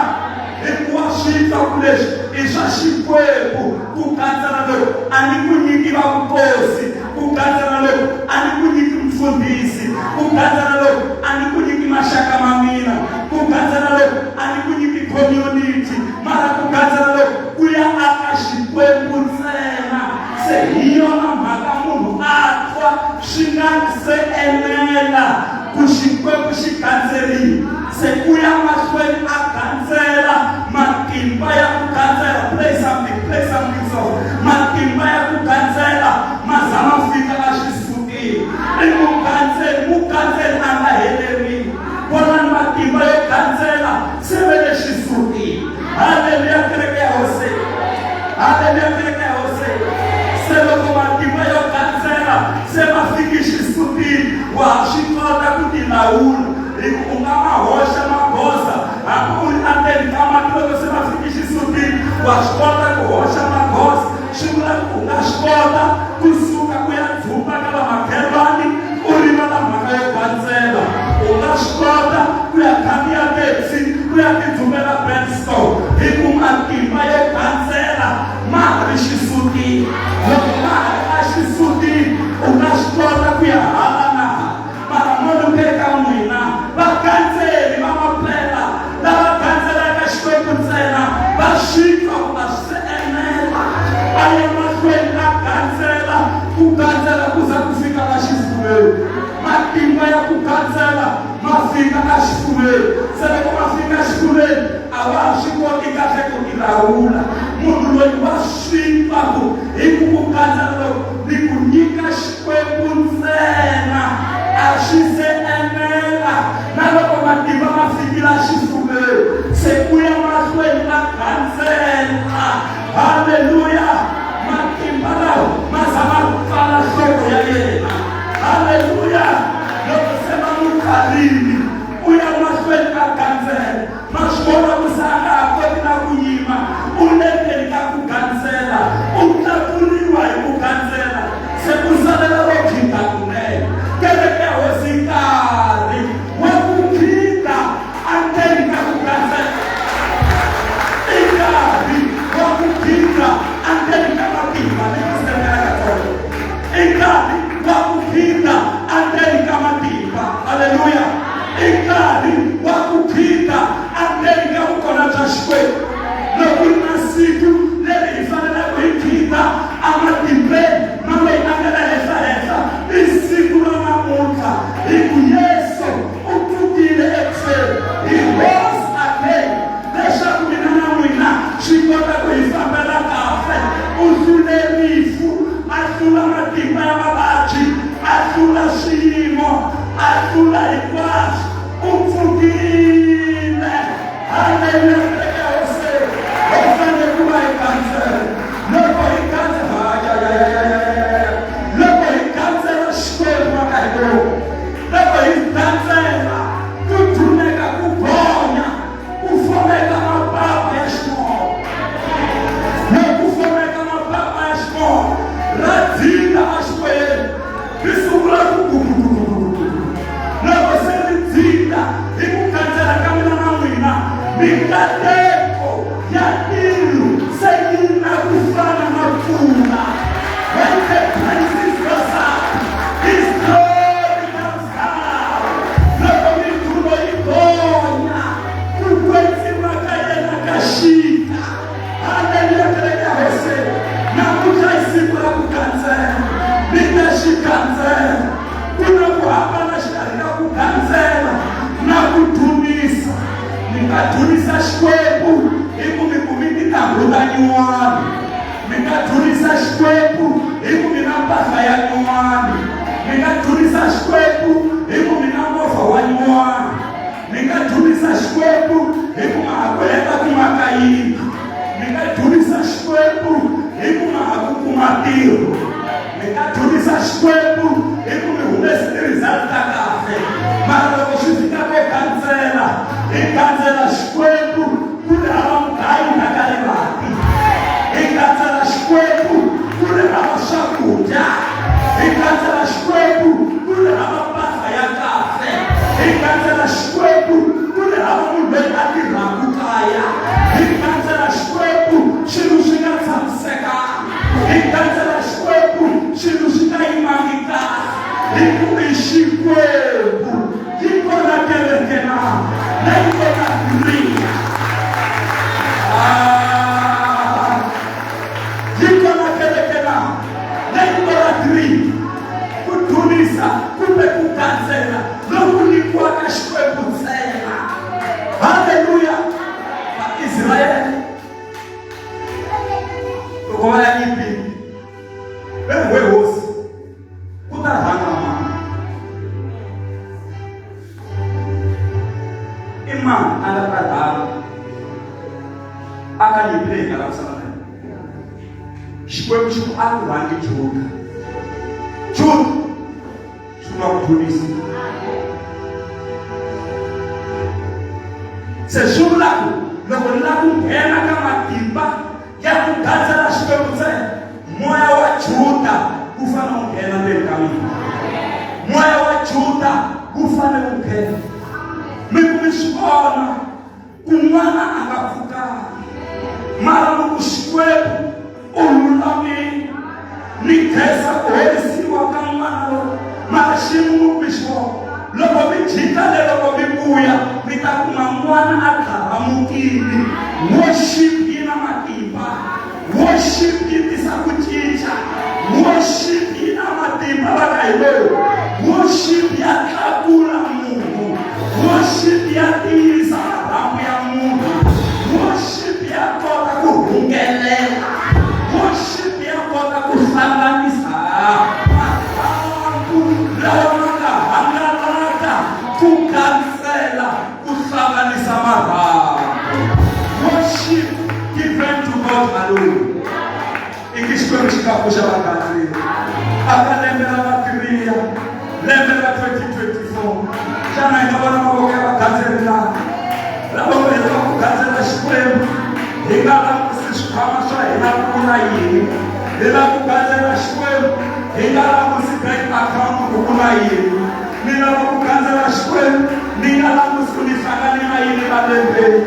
S1: hikuva swi twa ku leswi i swa xikwembu ku gandzela loku a ni ku nyiki va vukosi ku gandzela loku a ni ku nyiki mfundhisi ku gandzela loku a ni ku nyiki maxaka ma mina ku gandzela loku a ni ku nyiki community mara ku gandzela loku ku ya aka xikwembu ntsena se hi yona mhaka munhu a twa swi nga se enela ku xikwembu xi gandzerile se u ya mahlweni a gandzela matimba ya ku gandzela play something play something so matimba ya ku gandzela ma za ma fika a xisutini i mugandzeri mugandzeri a nga heleriwi vonani matimba yo gandzela se ve le xisutini halleluya kereke ya hosi halleluya kereke ya hosi se loko matimba yo gandzela se ma fiki xisutini wa ha swi kota ku tilawula hi ku u nga ma hoxa magoza hambi u ri endzeni ka mati loko se ma fiki xisutini wa swi kota ku hoxa magoza swi vula ku u nga swi kota ku suka ku ya dzumba ka vamakhelwani u rivala mhaka yo gandzela u nga swi kota ku ya khandziya taxi ku ya tidzumbela benstone hi ku matimba yo gandzela ma ha ri xisutini loko ma ha ri a xisutini u nga swi kota ku ya hala na hala mara mo lungeka n'wina vagandzeri va Matimba ya ku gandzela ma fika exifuveni. Se loko ma fika exifuveni a va ha swi koti kahle ku tilawula. Munhu loyi wa swi twa ku hi ku ku gandzela loku ni ku nyika Xikwembu ntsena a swi se enela. Na loko matimba ma fikile exifuveni se u ya mahlweni a gandzela. Haleluya! Matimba lawa ma za ma pfala nhloko ya yena. Haleluya! Loko se ma n'wi pfarile, u ya mahlweni a gandzela. Ma swi vona ku se a nga ha koti na ku yima, u le ndzeni ka ku gandzela, u tlakuriwa hi ku gandzela, se u salela ro khida kunene. Kereke ya Hosi i nkarhi wa ku khida endzeni ka ku gandzela. I nkarhi wa ku khida endzeni ka matimba. Ni ku sirhelela katsongo. I nkarhi wa ku khida endzeni ka matimba. Haleluya! I nkarhi wa ku khida endzeni ka vukona bya Xikwembu. Loko ku ri na siku leri hi faneleke hi khida ematimbeni ma loyi a nga le henhla-henhla, i siku ra namuntlha, hi ku Yesu u pfukile eku feni. He rose again leswaku mina na n'wina swi kota ku hi fambela kahle. U hlule rifu, a hlula matimba ya mavabyi, a hlula swiyimo, a hlula hinkwaswo. U pfukile. Haleluya! Kereke ya Hosi, ho fanele ku va hi gandzela. Loko hi gandzela, ya, ya, ya, ya, ya, ya, ya. Loko hi gandzela Xikwembu va ka hi lowu. Loko hi gandzela, ku dzuneka, ku gonya, ku fomeka mapapa ya ximoya. Loko ku fomeka mapapa ya ximoya, ra dzinda exikwembu, ri sungula ku gugugugugugu. Loko se ri dzinda hi ku gandzela ka mina na n'wina, mikateko ya tilo se yi na ku fana na mpfula. When the praises goes up, his glory comes down. Loko mindzhulo yi gonya, ku kwetsima ka yena ka xika. Haleluya, kereke ya Hosi. Namuntlha i siku ra ku gandzela. Mi ta xi gandzela. Ku na ku hambana xikarhi ka ku gandzela na ku dzunisa. Mi nga dzunisa Xikwembu hi ku mi kumi tintangu ta nyuwani. Mi nga dzunisa Xikwembu hi ku mi na mpahla ya nyuwani. Mi nga dzunisa Xikwembu hi ku mi na movha wa nyuwani. Mi nga dzunisa Xikwembu hi ku ma ha ku heta ku maka yindlu. Mi nga dzunisa Xikwembu hi ku ma ha ku kuma ntirho. Mi nga dzunisa Xikwembu hi ku mi humesi ti-result ta kahle. Mara loko swi fika ko gandzela, hi gandzela Xikwembu ku ri hava mugayo mhaka rivati. Hi gandzela Xikwembu ku ri hava swakudya. Hi gandzela Xikwembu ku ri hava mpahla ya kahle. Hi gandzela Xikwembu ku ri hava munhu loyi a tirhaka kaya. Hi gandzela Xikwembu swilo swi nga tshamisekanga. Hi gandzela Xikwembu swilo swi nga yimangi kahle. Hi ku i Xikwembu. Yi kona kereke na leyi kona Biblia. Ah, yi kona kereke na leyi kona Biblia. Ku dzunisa kumbe ku gandzela loku nyikiwaka Xikwembu ntsena. Haleluya! Vaisrayele loko va ya nyimpini va ri we hosi ku ta rhanga mani i mani a nga ta rhanga aka nyimpi leyi nga langusana na yona xikwembu xi ku a ku rhangi juda juda swi vula ku dzunisa se swi vula ku loko ni lava ku nghena ka matimba ya ku gandzela Xikwembu ntsena moya wa Juda wu fanele wu nghena ndzeni ka mina moya wa Juda wu fanele wu nghena mi ku mi swi vona kun'wana a nga pfukanga mara loko Xikwembu u lulamile ni khensa ku horisiwa ka n'wana lowu mara xiyimo mi ku mi xi vona loko mi jika le loko mi vuya mi ta kuma n'wana a tlharamukile worship yi na matimba worship yi tisa ku cinca worship yi na matimba va ka hi lowu worship ya nga pfuxa vagandzeri aka lembe ra vakiriya lembe ra 2024. Xana hi nga vona mavoko ya vagandzeri na lava hi lava ku gandzela Xikwembu hi nga langusi swikhwama swa hina ku na yini? Hi lava ku gandzela Xikwembu hi nga langusi bank account ku ku na yini? Ni lava ku gandzela Xikwembu ni nga langusi ku ni hlangane na yini malembeni.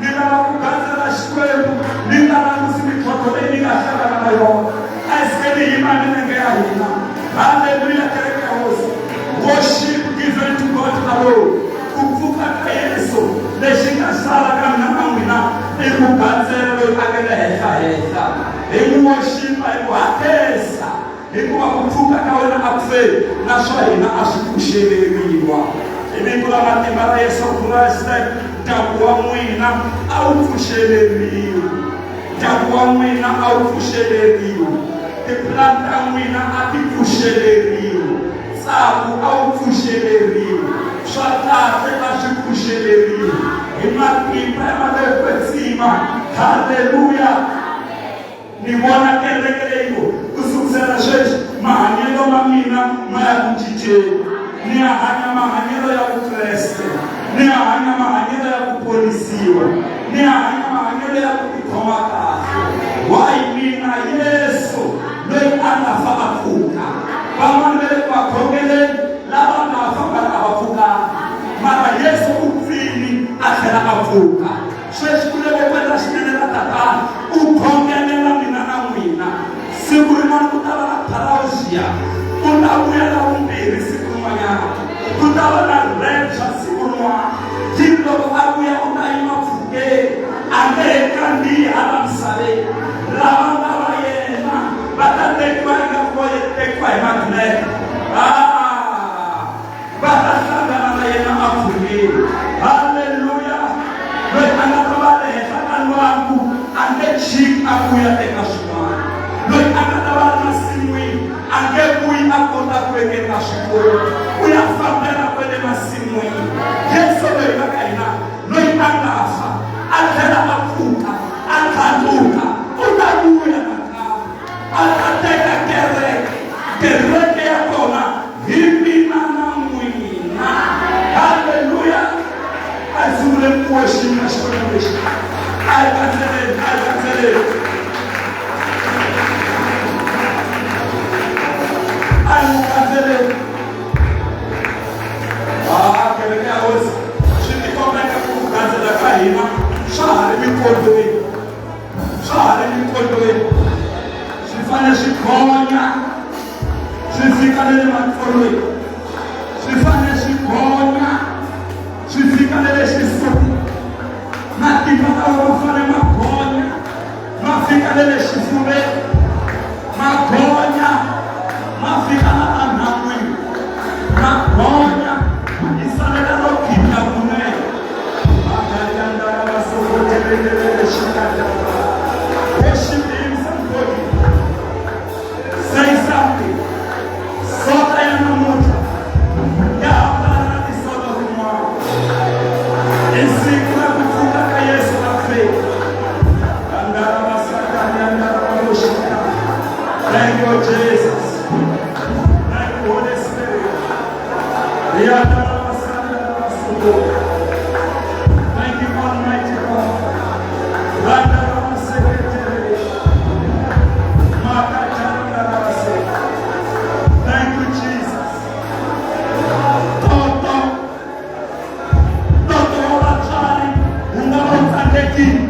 S1: Ni lava ku gandzela Xikwembu ni nga langusi mintlhontlho leyi ni nga hlangana na yona. A hi sukeni hi yima milenge ya hina. Halleluya, kereke ya Hosi. Worship given to God alone. Ku pfuka ka Yesu lexi nga sala ka mina na n'wina i ku gandzela loyi a nga le henhla-henhla. Hi n'wi worshipa hi ku hatlisa, hikuva ku pfuka ka wena a ku feli, na swa hina a swi pfuxeleriwa. Hi vito ra matimba ra Yesu Kreste, ndyangu wa n'wina a wu pfuxeleriwi. Ndyangu wa n'wina a wu pfuxeleriwi. Tipulani ta n'wina a ti pfuxeleriwi. Ntsako a wu pfuxeleriwi. Swa kahle a swi pfuxeleriwi. Hi matimba ya maleyo kwetsima. Haleluya! Ni vona kereke leyi ngo, ku sukusela sweswi, mahanyelo ma mina ma ya ku cinceni. Ni ya hanya mahanyelo ya Vukreste. Ni ya hanya mahanyelo ya ku ponisiwa. Ni ya hanya mahanyelo ya ku tikhoma kahle. Why? Mina Yesu loyi a nga fa a pfuka. Van'wana va le ku va khongeleni lava nga fa mara a va pfukanga. Mara Yesu u pfini a tlhela a pfuka. Sweswi u le vokweni ra xinene ra Tatana, u khongelela mina na n'wina. Siku rin'wana ku ta va na parousia, u ta vuya ra vumbirhi siku rin'wanyana. Ku ta va na rapture siku rin'wana. Yini loko a vuya u ta yima pfhukeni, a nge he kandziyi hala misaveni. Lava nga va yena va ta tekiwa ingaku vo tekiwa hi magnete. Ah! Va ta hlangana na yena apfhukeni. Halleluya! Loyi a nga ta va le henhla ka lwangu a nge chiki a vuya eka swin'wana. Loyi a nga ta va ri masin'wini a nge vuyi a kota ku vekeni ka swikolo. U ya fambela kwele masin'wini. Yesu loyi va ka hina, loyi a nga fa a tlhela a pfuka a tlhandluka, u ta vuya nakambe a ta teka kereke. Kereke ya kona hi mina na n'wina. Halleluya! A hi sunguleni ku worship Xikwembu lexi. A hi gandzeleni, a hi gandzeleni, a hi n'wi gandzeleni. Ah, kereke ya Hosi, swi tikomba ingaku ku gandzela ka hina swa ha ri mikondzweni, swa ha ri mikondzweni. Swi fanele swi gonya swi fika na le matsolweni, swi fanele swi gonya swi fika na le xisutini. Matimba lawa ma fanele ma gonya ma fika na le xifuveni, ma gonya ma fika na enhan'wini, ma gonya hi salela ro khida kunene. Worship him, somebody. Say something. Sota ya namuntlha ya hambana na tisoto tin'wana. I siku ra ku pfuka ka Yesu a feni. Thank you, Jesus. Thank you, Holy Spirit. Thank you, Almighty God. Thank you, Jesus. Toto, toto wa vatswari wu nga va wu tsandzekile.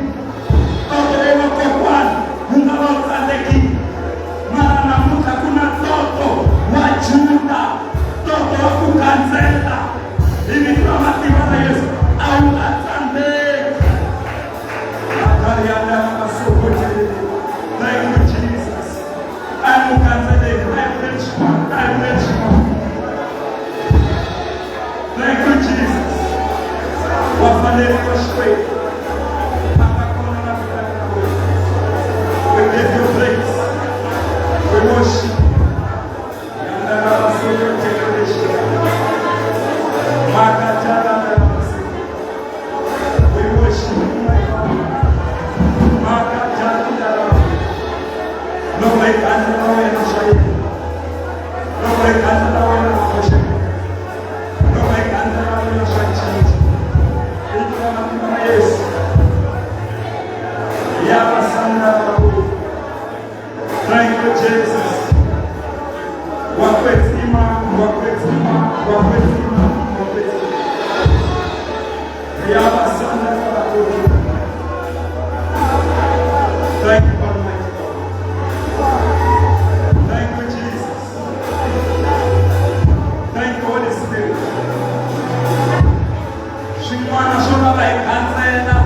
S1: Toto wa vakokwana wu nga va wu tsandzekile. Mara namuntlha ku na toto wa Juda, toto wa ku gandzela hi vito ra matimba ra Yesu, a wu nga tsandzeki. Thank you, Jesus. I'm I'm rich. Thank you, Jesus. Wafanele wa Xikwembu. A nga kona la fikaka na wena. We give you praise. We worship. We worship you, my God. Loko hi gandzela Wa kwetsima, wa kwetsima. Ya basanda ka Thank you, Almighty God. Thank you, Jesus. Thank you, Holy Spirit. Swin'wana swo lava hi khansela,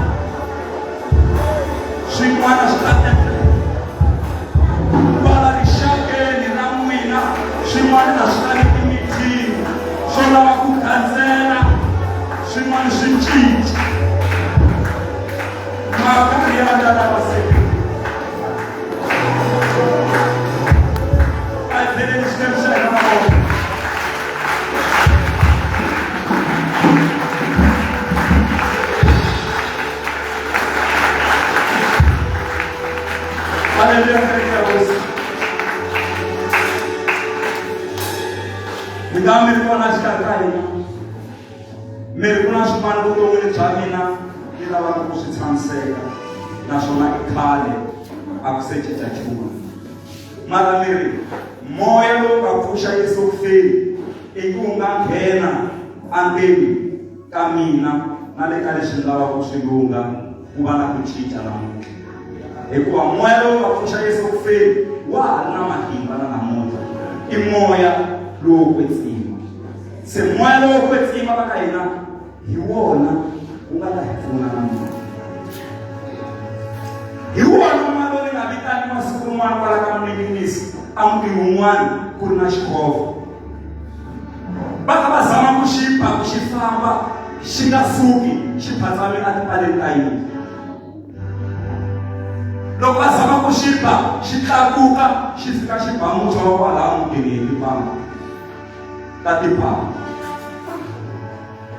S1: swin'wana swi ta endleka kwala rixakeni ra n'wina, swin'wana na swi lavi timithini, swo lava ku khansela, swin'wana swi cinca mhaka ya lava se a hi beleni Xikwembu xa hina mavoko. Haleluya, kereke ya Hosi. Mi nga mi ri kona xikarhi ka hina, mi ri ku na swin'wana vuton'wini bya mina mi lavaka ku swi tshamiseka, naswona i khale a ku se cinca nchumu, mara mi ri moya lowu nga pfuxa Yesu ku feni i ku nga nghena andzeni ka mina na le ka leswi ni lavaka ku swi lungha ku va na ku cinca namuntlha, hikuva moya lowu nga pfuxa Yesu ku feni wa ha ri na matimba na namuntlha, i moya lowo kwetsima. Se moya lowo kwetsima va ka hina hi wona wu nga ta hi pfuna namuntlha, hi wona moya lowu ni nga vitaniwa siku rin'wana kwala ka muninginisi a muti wun'wana ku ri na xikhovha, va kha va zama ku xi ba ku xi famba, xi nga suki, xi phatsame a tipaleni ta yindlu. Loko va zama ku xi ba, xi tlakuka, xi fika xi ba muntshwa wa kwalaha mutini hi tipamba ta tipamba.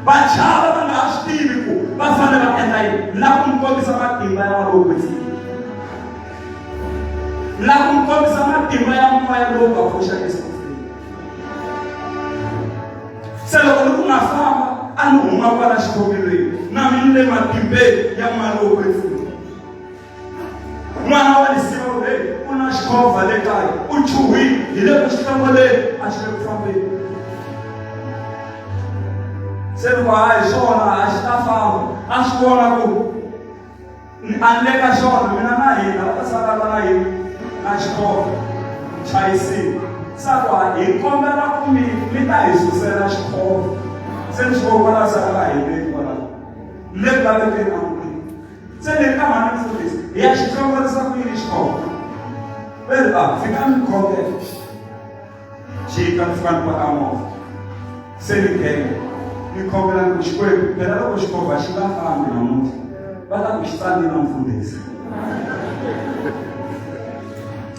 S1: Va chava, va nga ha swi tivi ku va fanele va endla yini. La ku mi kombisa matimba ya lowo kwetsima, la ku mi kombisa matimba ya moya lowu nga pfuxa Yesu kufeni. Se loko ni ku nga famba a ni huma kwala xikhongelweni na mi ni le matimbeni ya moya lowo kwetsima, n'wana wa lisiva u hey, u na xikhovha le kaya, u chuhile, hi le ku xihlongoleni, a xi le ku fambeni. Se ni ku hayi swona a xi ta famba, a swi vona ku a ni le ka xona mina na hina va ta sala va na yini na xikhovha chayisiwa. Se a ku ha hi kombela ku mi mi ta hi susela xikhovha. Se ni xi kwala sala va himeni kwala le ku lavekeni a mutini. Se ni ri ka mhani mfundhisi, hi ya xi hlongorisa ku yini xikhovha? Va ri a fika mi khongela xika ni fika ni paka movha, se ni nghena ni khongela ni ku Xikwembu, phela loko xikhovha xi nga fambi namuntlha va ta ku xi tsanile na mfundhisi,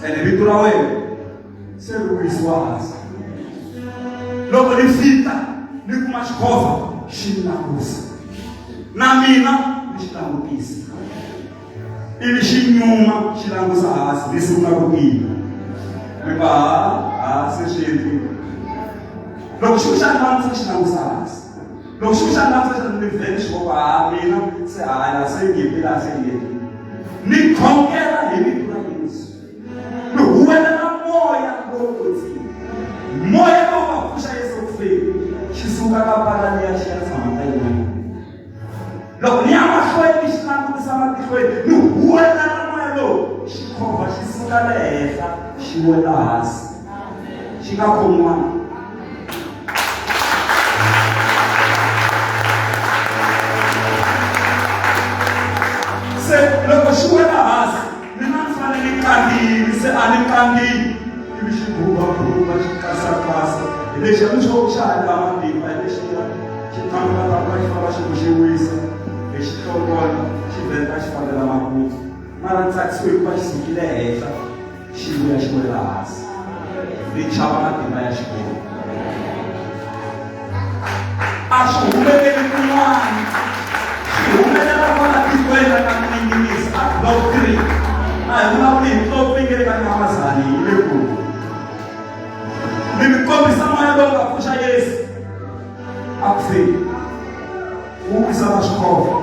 S1: ene vito ra wena se ri wisiwa hansi. Loko ni fika ni kuma xikhovha xi ni langusa, na mina ni xi langutisa, ivi xi nyuma xi langusa hansi, ni sungula ku tiva ni ku ha ha se swi endlile. Loko xi ku xa langusa, xi langusa hansi, loko xi ku xa langusa xa ni vhele xi ku ha mina se haya se nyimpi laha se endlile. Ni khongela hi vito ra Yesu, ni huwelela moya lowo kwetsima, moya lowu nga pfuxa Yesu ku feni, xi suka ka pala liya xi ya tshama ka yin'wana. Loko ni ya mahlweni ni xi langutisa matihlweni, ni huwelela moya lowu, xikhovha xi suka le henhla xi wela hansi, xi nga khomiwanga. Se loko xi wela hansi, mina ni fanele ni kandziyile, se a ni kandziyi, ivi xi bubabuba, xi kasakasa hi lexi a ni xo xa ha la matimba, hi lexiya xi thambuka xi famba, xi ku xi wisa hi xihlokwana, xi vheta xi fambela makumu. Mara ni tsakisiwe hikuva xi sukile henhla xi vuya xi wela hansi. Ni chava matimba ya Xikwembu, a swi humeleli kun'wana, swi humelela kwala tikweni ra ka Minginisi a block 3. A hi vulavuli hi ntlopu yi nge le ka Nyamazani, yi le kule. Ni mi kombisa moya lowu nga pfuxa Yesu a ku feni wu wisa na swikhovha.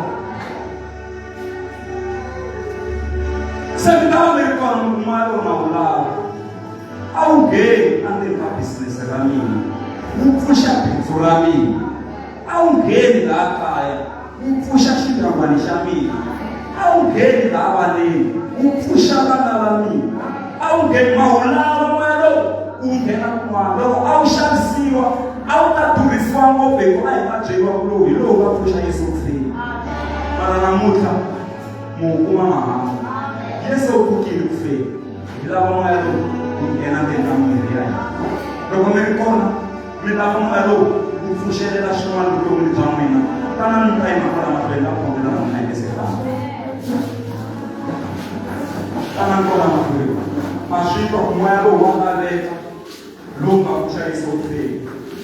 S1: Se mi ta va mi ri kona, mi kuma lowu na wu lava a wu ngheni endzeni ka bizinese ra mina. wu pfuxa bindzu ra mina a wu ngheni laha kaya wu pfuxa xindyangwani xa mina a wu ngheni laha vaneni wu pfuxa vana va mina a wu ngheni mahulava moya lowu wu nghena kun'wana loko a wu xavisiwa a wu ta durhisiwa ngopfu hikuva a hi ta byeriwa ku lowu hi lowu nga pfuxa yesu kufeni mara namuntlha mu wu kuma mahala yesu u pfukile ku feni hi lava moya lowu wu nghena ndzeni ka mimiri ya hina loko mi ri kona mi lava moya lowu wu pfuxelela swin'wana vuton'wini bya n'wina tanani mi ta yima kwala mahlweni ta khongela na n'wina hi se famba tanani kwala mahlweni ma swi twa ku moya lowu wa laveka lowu nga pfuxa yesu ku feni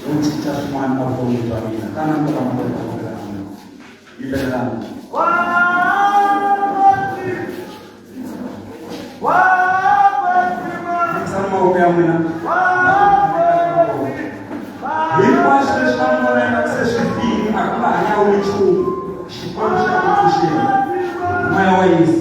S1: wu cinca swin'wana ka vutomi bya mina tanani kwala mahlweni ta khongela na n'wina yimbelelani Yingisani mavoko ya n'wina hinkwaswo leswi va mi vona ingaku se swi fini a ku nga ha nyawuli nchumu xikwembu xa ku pfuxeni moya wa yesu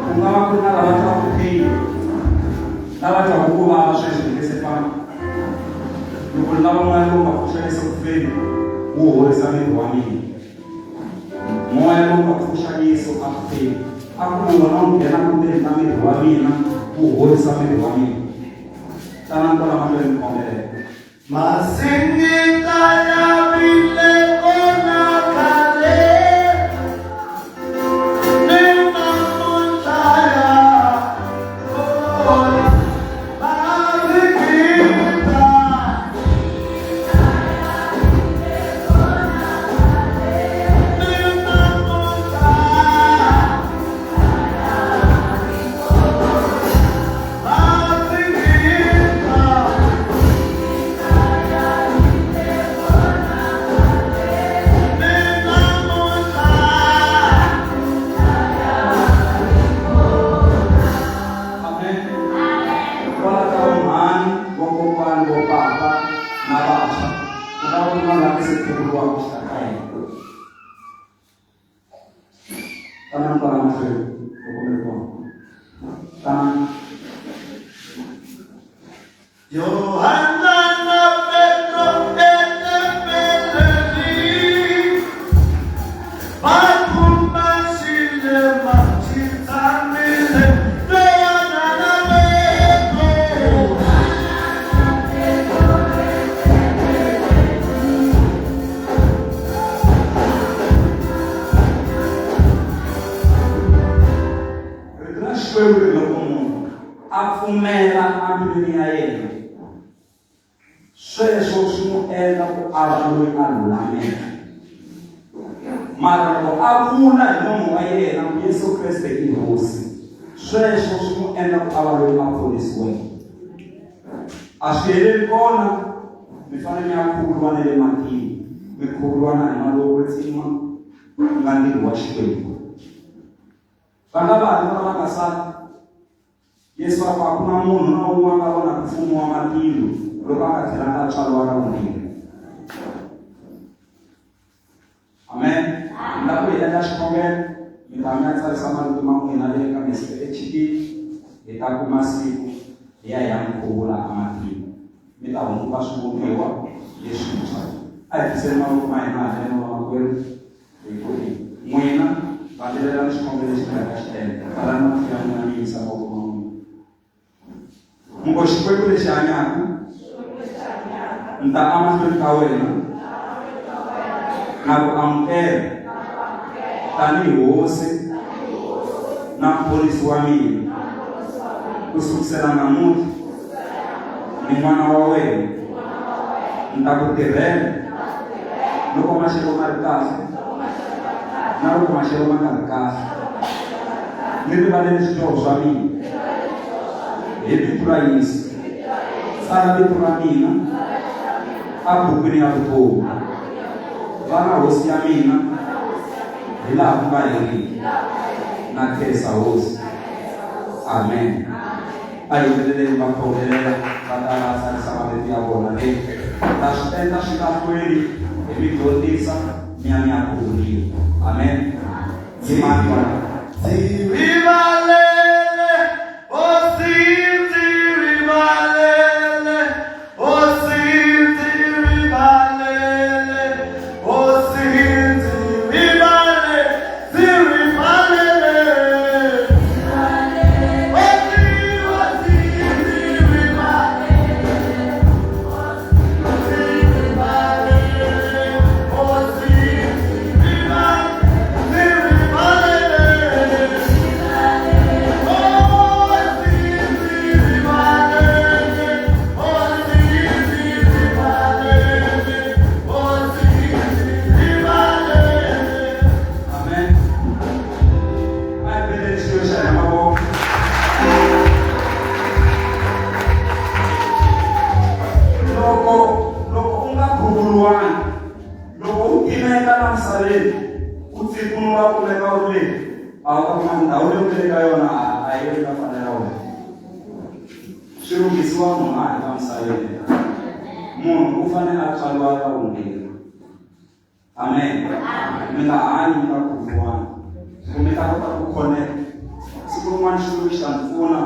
S1: ku nga va ku ri na lava twaku pain lava twaku ku vava sweswi hi nge se famba loko ni lava moya lowu nga pfuxa yesu ku feni wu horisa miri wa mina moya lowu nga pfuxa yesu a ku feni a ku wona wu nghena kundzeni ka miri wa mina wu horisa miri wa mina tanani kwala mahlweni mi khongelela.
S3: Masingita ya vile kona khale ni namuntlha ya kona. Masingita ni namuntlha. Masingita. Ni namuntlha.
S1: Amen. Hikwalaho ka vumhani, vokokwani, vopapa na vantshwa, ku nga va ku nga se khuvuriwaka exikarhi ka hina. Tanani kwala mahlweni loko mi ri kona. Tanani.
S3: Yohana na Petro etempeleni va kuma xilema xi tshamile Yohana na Petro.
S1: Rito ra Xikwembu ri loko munhu a pfumela embilwini ya yena, sweswo swi n'wi endla ku a va loyi a lulameke. Mara loko a vula hi nomu wa yena ku Yesu Kreste i Hosi, sweswo swi n'wi endla ku a va loyi a ponisiweke. A swi heleli kona, mi fanele mi ya khuvuriwa na le matini, mi khuvuriwa na hi mati yo kwetsima, ku nga ntirho wa Xikwembu. Va nga vanhu lava va nga sala. Yesu a ku a ku na munhu na un'we a nga vonaka mfumo wa matilo loko a nga tlhelanga a tswariwa ra vumbirhi. Amen. Mi lava ku hi endla xikhongelo, mi ta mi ya tsarisa marito ma n'wina le ka Mr. HK. Hi ta kuma siku hi ya hi ya mi khuvula ematini. Mi ta hundzuka swivumbiwa leswintshwa. A hi tiseni mavoko ma hina haleno vamakwerhu. Hi ku ri, N'wina, landzelelani xikhongelo lexi ni nga ta xi endla. Pfalani mahlo ya n'wina mi yimisa mavoko ma n'wina. Mi ngo, Xikwembu lexi hanyaka, ni ta emahlweni ka wena na ku amukela tanihi hosi na muponisi wa mina. Ku sukusela namuntlha ni n'wana wa wena, ni ta ku tirhela loko maxelo ma ri kahle na loko maxelo ma nga ri kahle. Ni rivalele swidyoho swa mina hi vito ra Yesu. Tsala vito ra mina ebukwini ya vutomi. Va na hosi ya mina hi laha ku nga heriki. Na khensa hosi. Amen. A hi heteleleni va khongelela va ta va tsarisa mavito ya vona le ta swi endla swi nga hlweli hi mi dyondzisa mi ya mi ya khuvuriwa. Amen. Yimani kwala.
S3: Ndzi rivalele, Hosi, ndzi rivalele, Hosi, ndzi rivalele, Hosi, ndzi rivalele, ndzi rivalele. Hosi, Hosi, ndzi rivalele, ndzi rivalele, Hosi, ndzi rivalele, ndzi rivalele. Hosi, ndzi rivalele, Hosi, ndzi rivalele, Hosi, ndzi rivalele.
S1: Amen. A hi beleni Xikwembu xa hina mavoko. Loko loko u nga khuvuriwangi, loko u timeka la misaveni, u tsikunula u kumeka u ri le, a wu ta kuma ndhawu leyi u nga le ka yona a a yi nga fanela wena. Swi lunghisiwa munhu a ha ri la misaveni. Munhu u fanele a tswariwa ra vumbirhi. Amen. Mi nga hanyi mi nga khuvuriwangi. Ku mi ta kota ku connect. Siku rin'wana Xikwembu xi ta ni pfuna.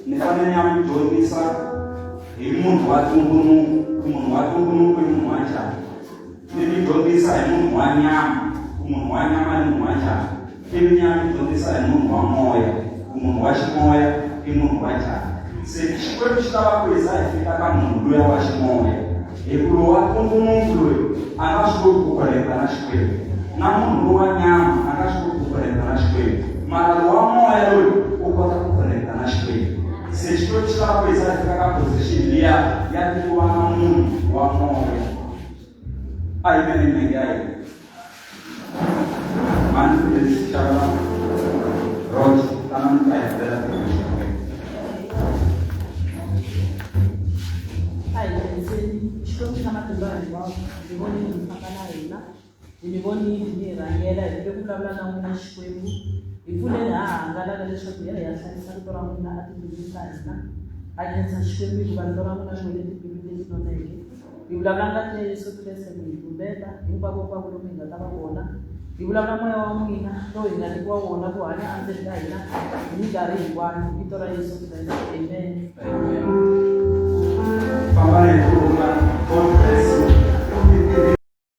S1: Ni fanele ni ya mi dyondzisa hi munhu wa ntumbuluko, ku munhu wa ntumbuluko i munhu wa njhani. Ni mi dyondzisa hi munhu wa nyama, ku munhu wa nyama i munhu wa njhani. Ivi ni ya mi dyondzisa hi munhu wa moya, ku munhu wa ximoya i munhu wa njhani. Se Xikwembu xi lava ku hi za hi fika ka munhu luya wa ximoya. Hi ku lowa wa ntumbuluko loyi a nga swi koti ku connect-a na Xikwembu. Na munhu lowa nyama a nga swi koti ku connect-a na Xikwembu. Mara lowa moya loyi u kota ku connect-a na Xikwembu. Se Xikwembu xi lava ku hi za hi fika ka position liya ya ku va na munhu wa moya. A hi yimeni milenge ya hina. Mani leswi xava Roger, tana mi ta hi byela
S4: A hi khenseni Xikwembu xa matimba hinkwawo hi vonile mi famba na hina hi mi vonile mi hi rhangela hi vile ku vulavula na n'wina Xikwembu hi pfuneni ha hangalaka leswaku hi ya hi ya hlayisa rito ra n'wina etimbilwini ta hina ha khensa Xikwembu hikuva rito ra n'wina ri wele timbilu leti noneke hi vulavula ngati ya Yesu Kreste ku hi tumbeta hinkwako-nkwako lomu hi nga ta va kona hi vulavula moya wa n'wina lowu hi nga nyikiwa wona ku hanya endzeni ka hina hi minkarhi hinkwayo hi vito ra Yesu Kreste amen
S1: Fambani hi ku rhula. God bless.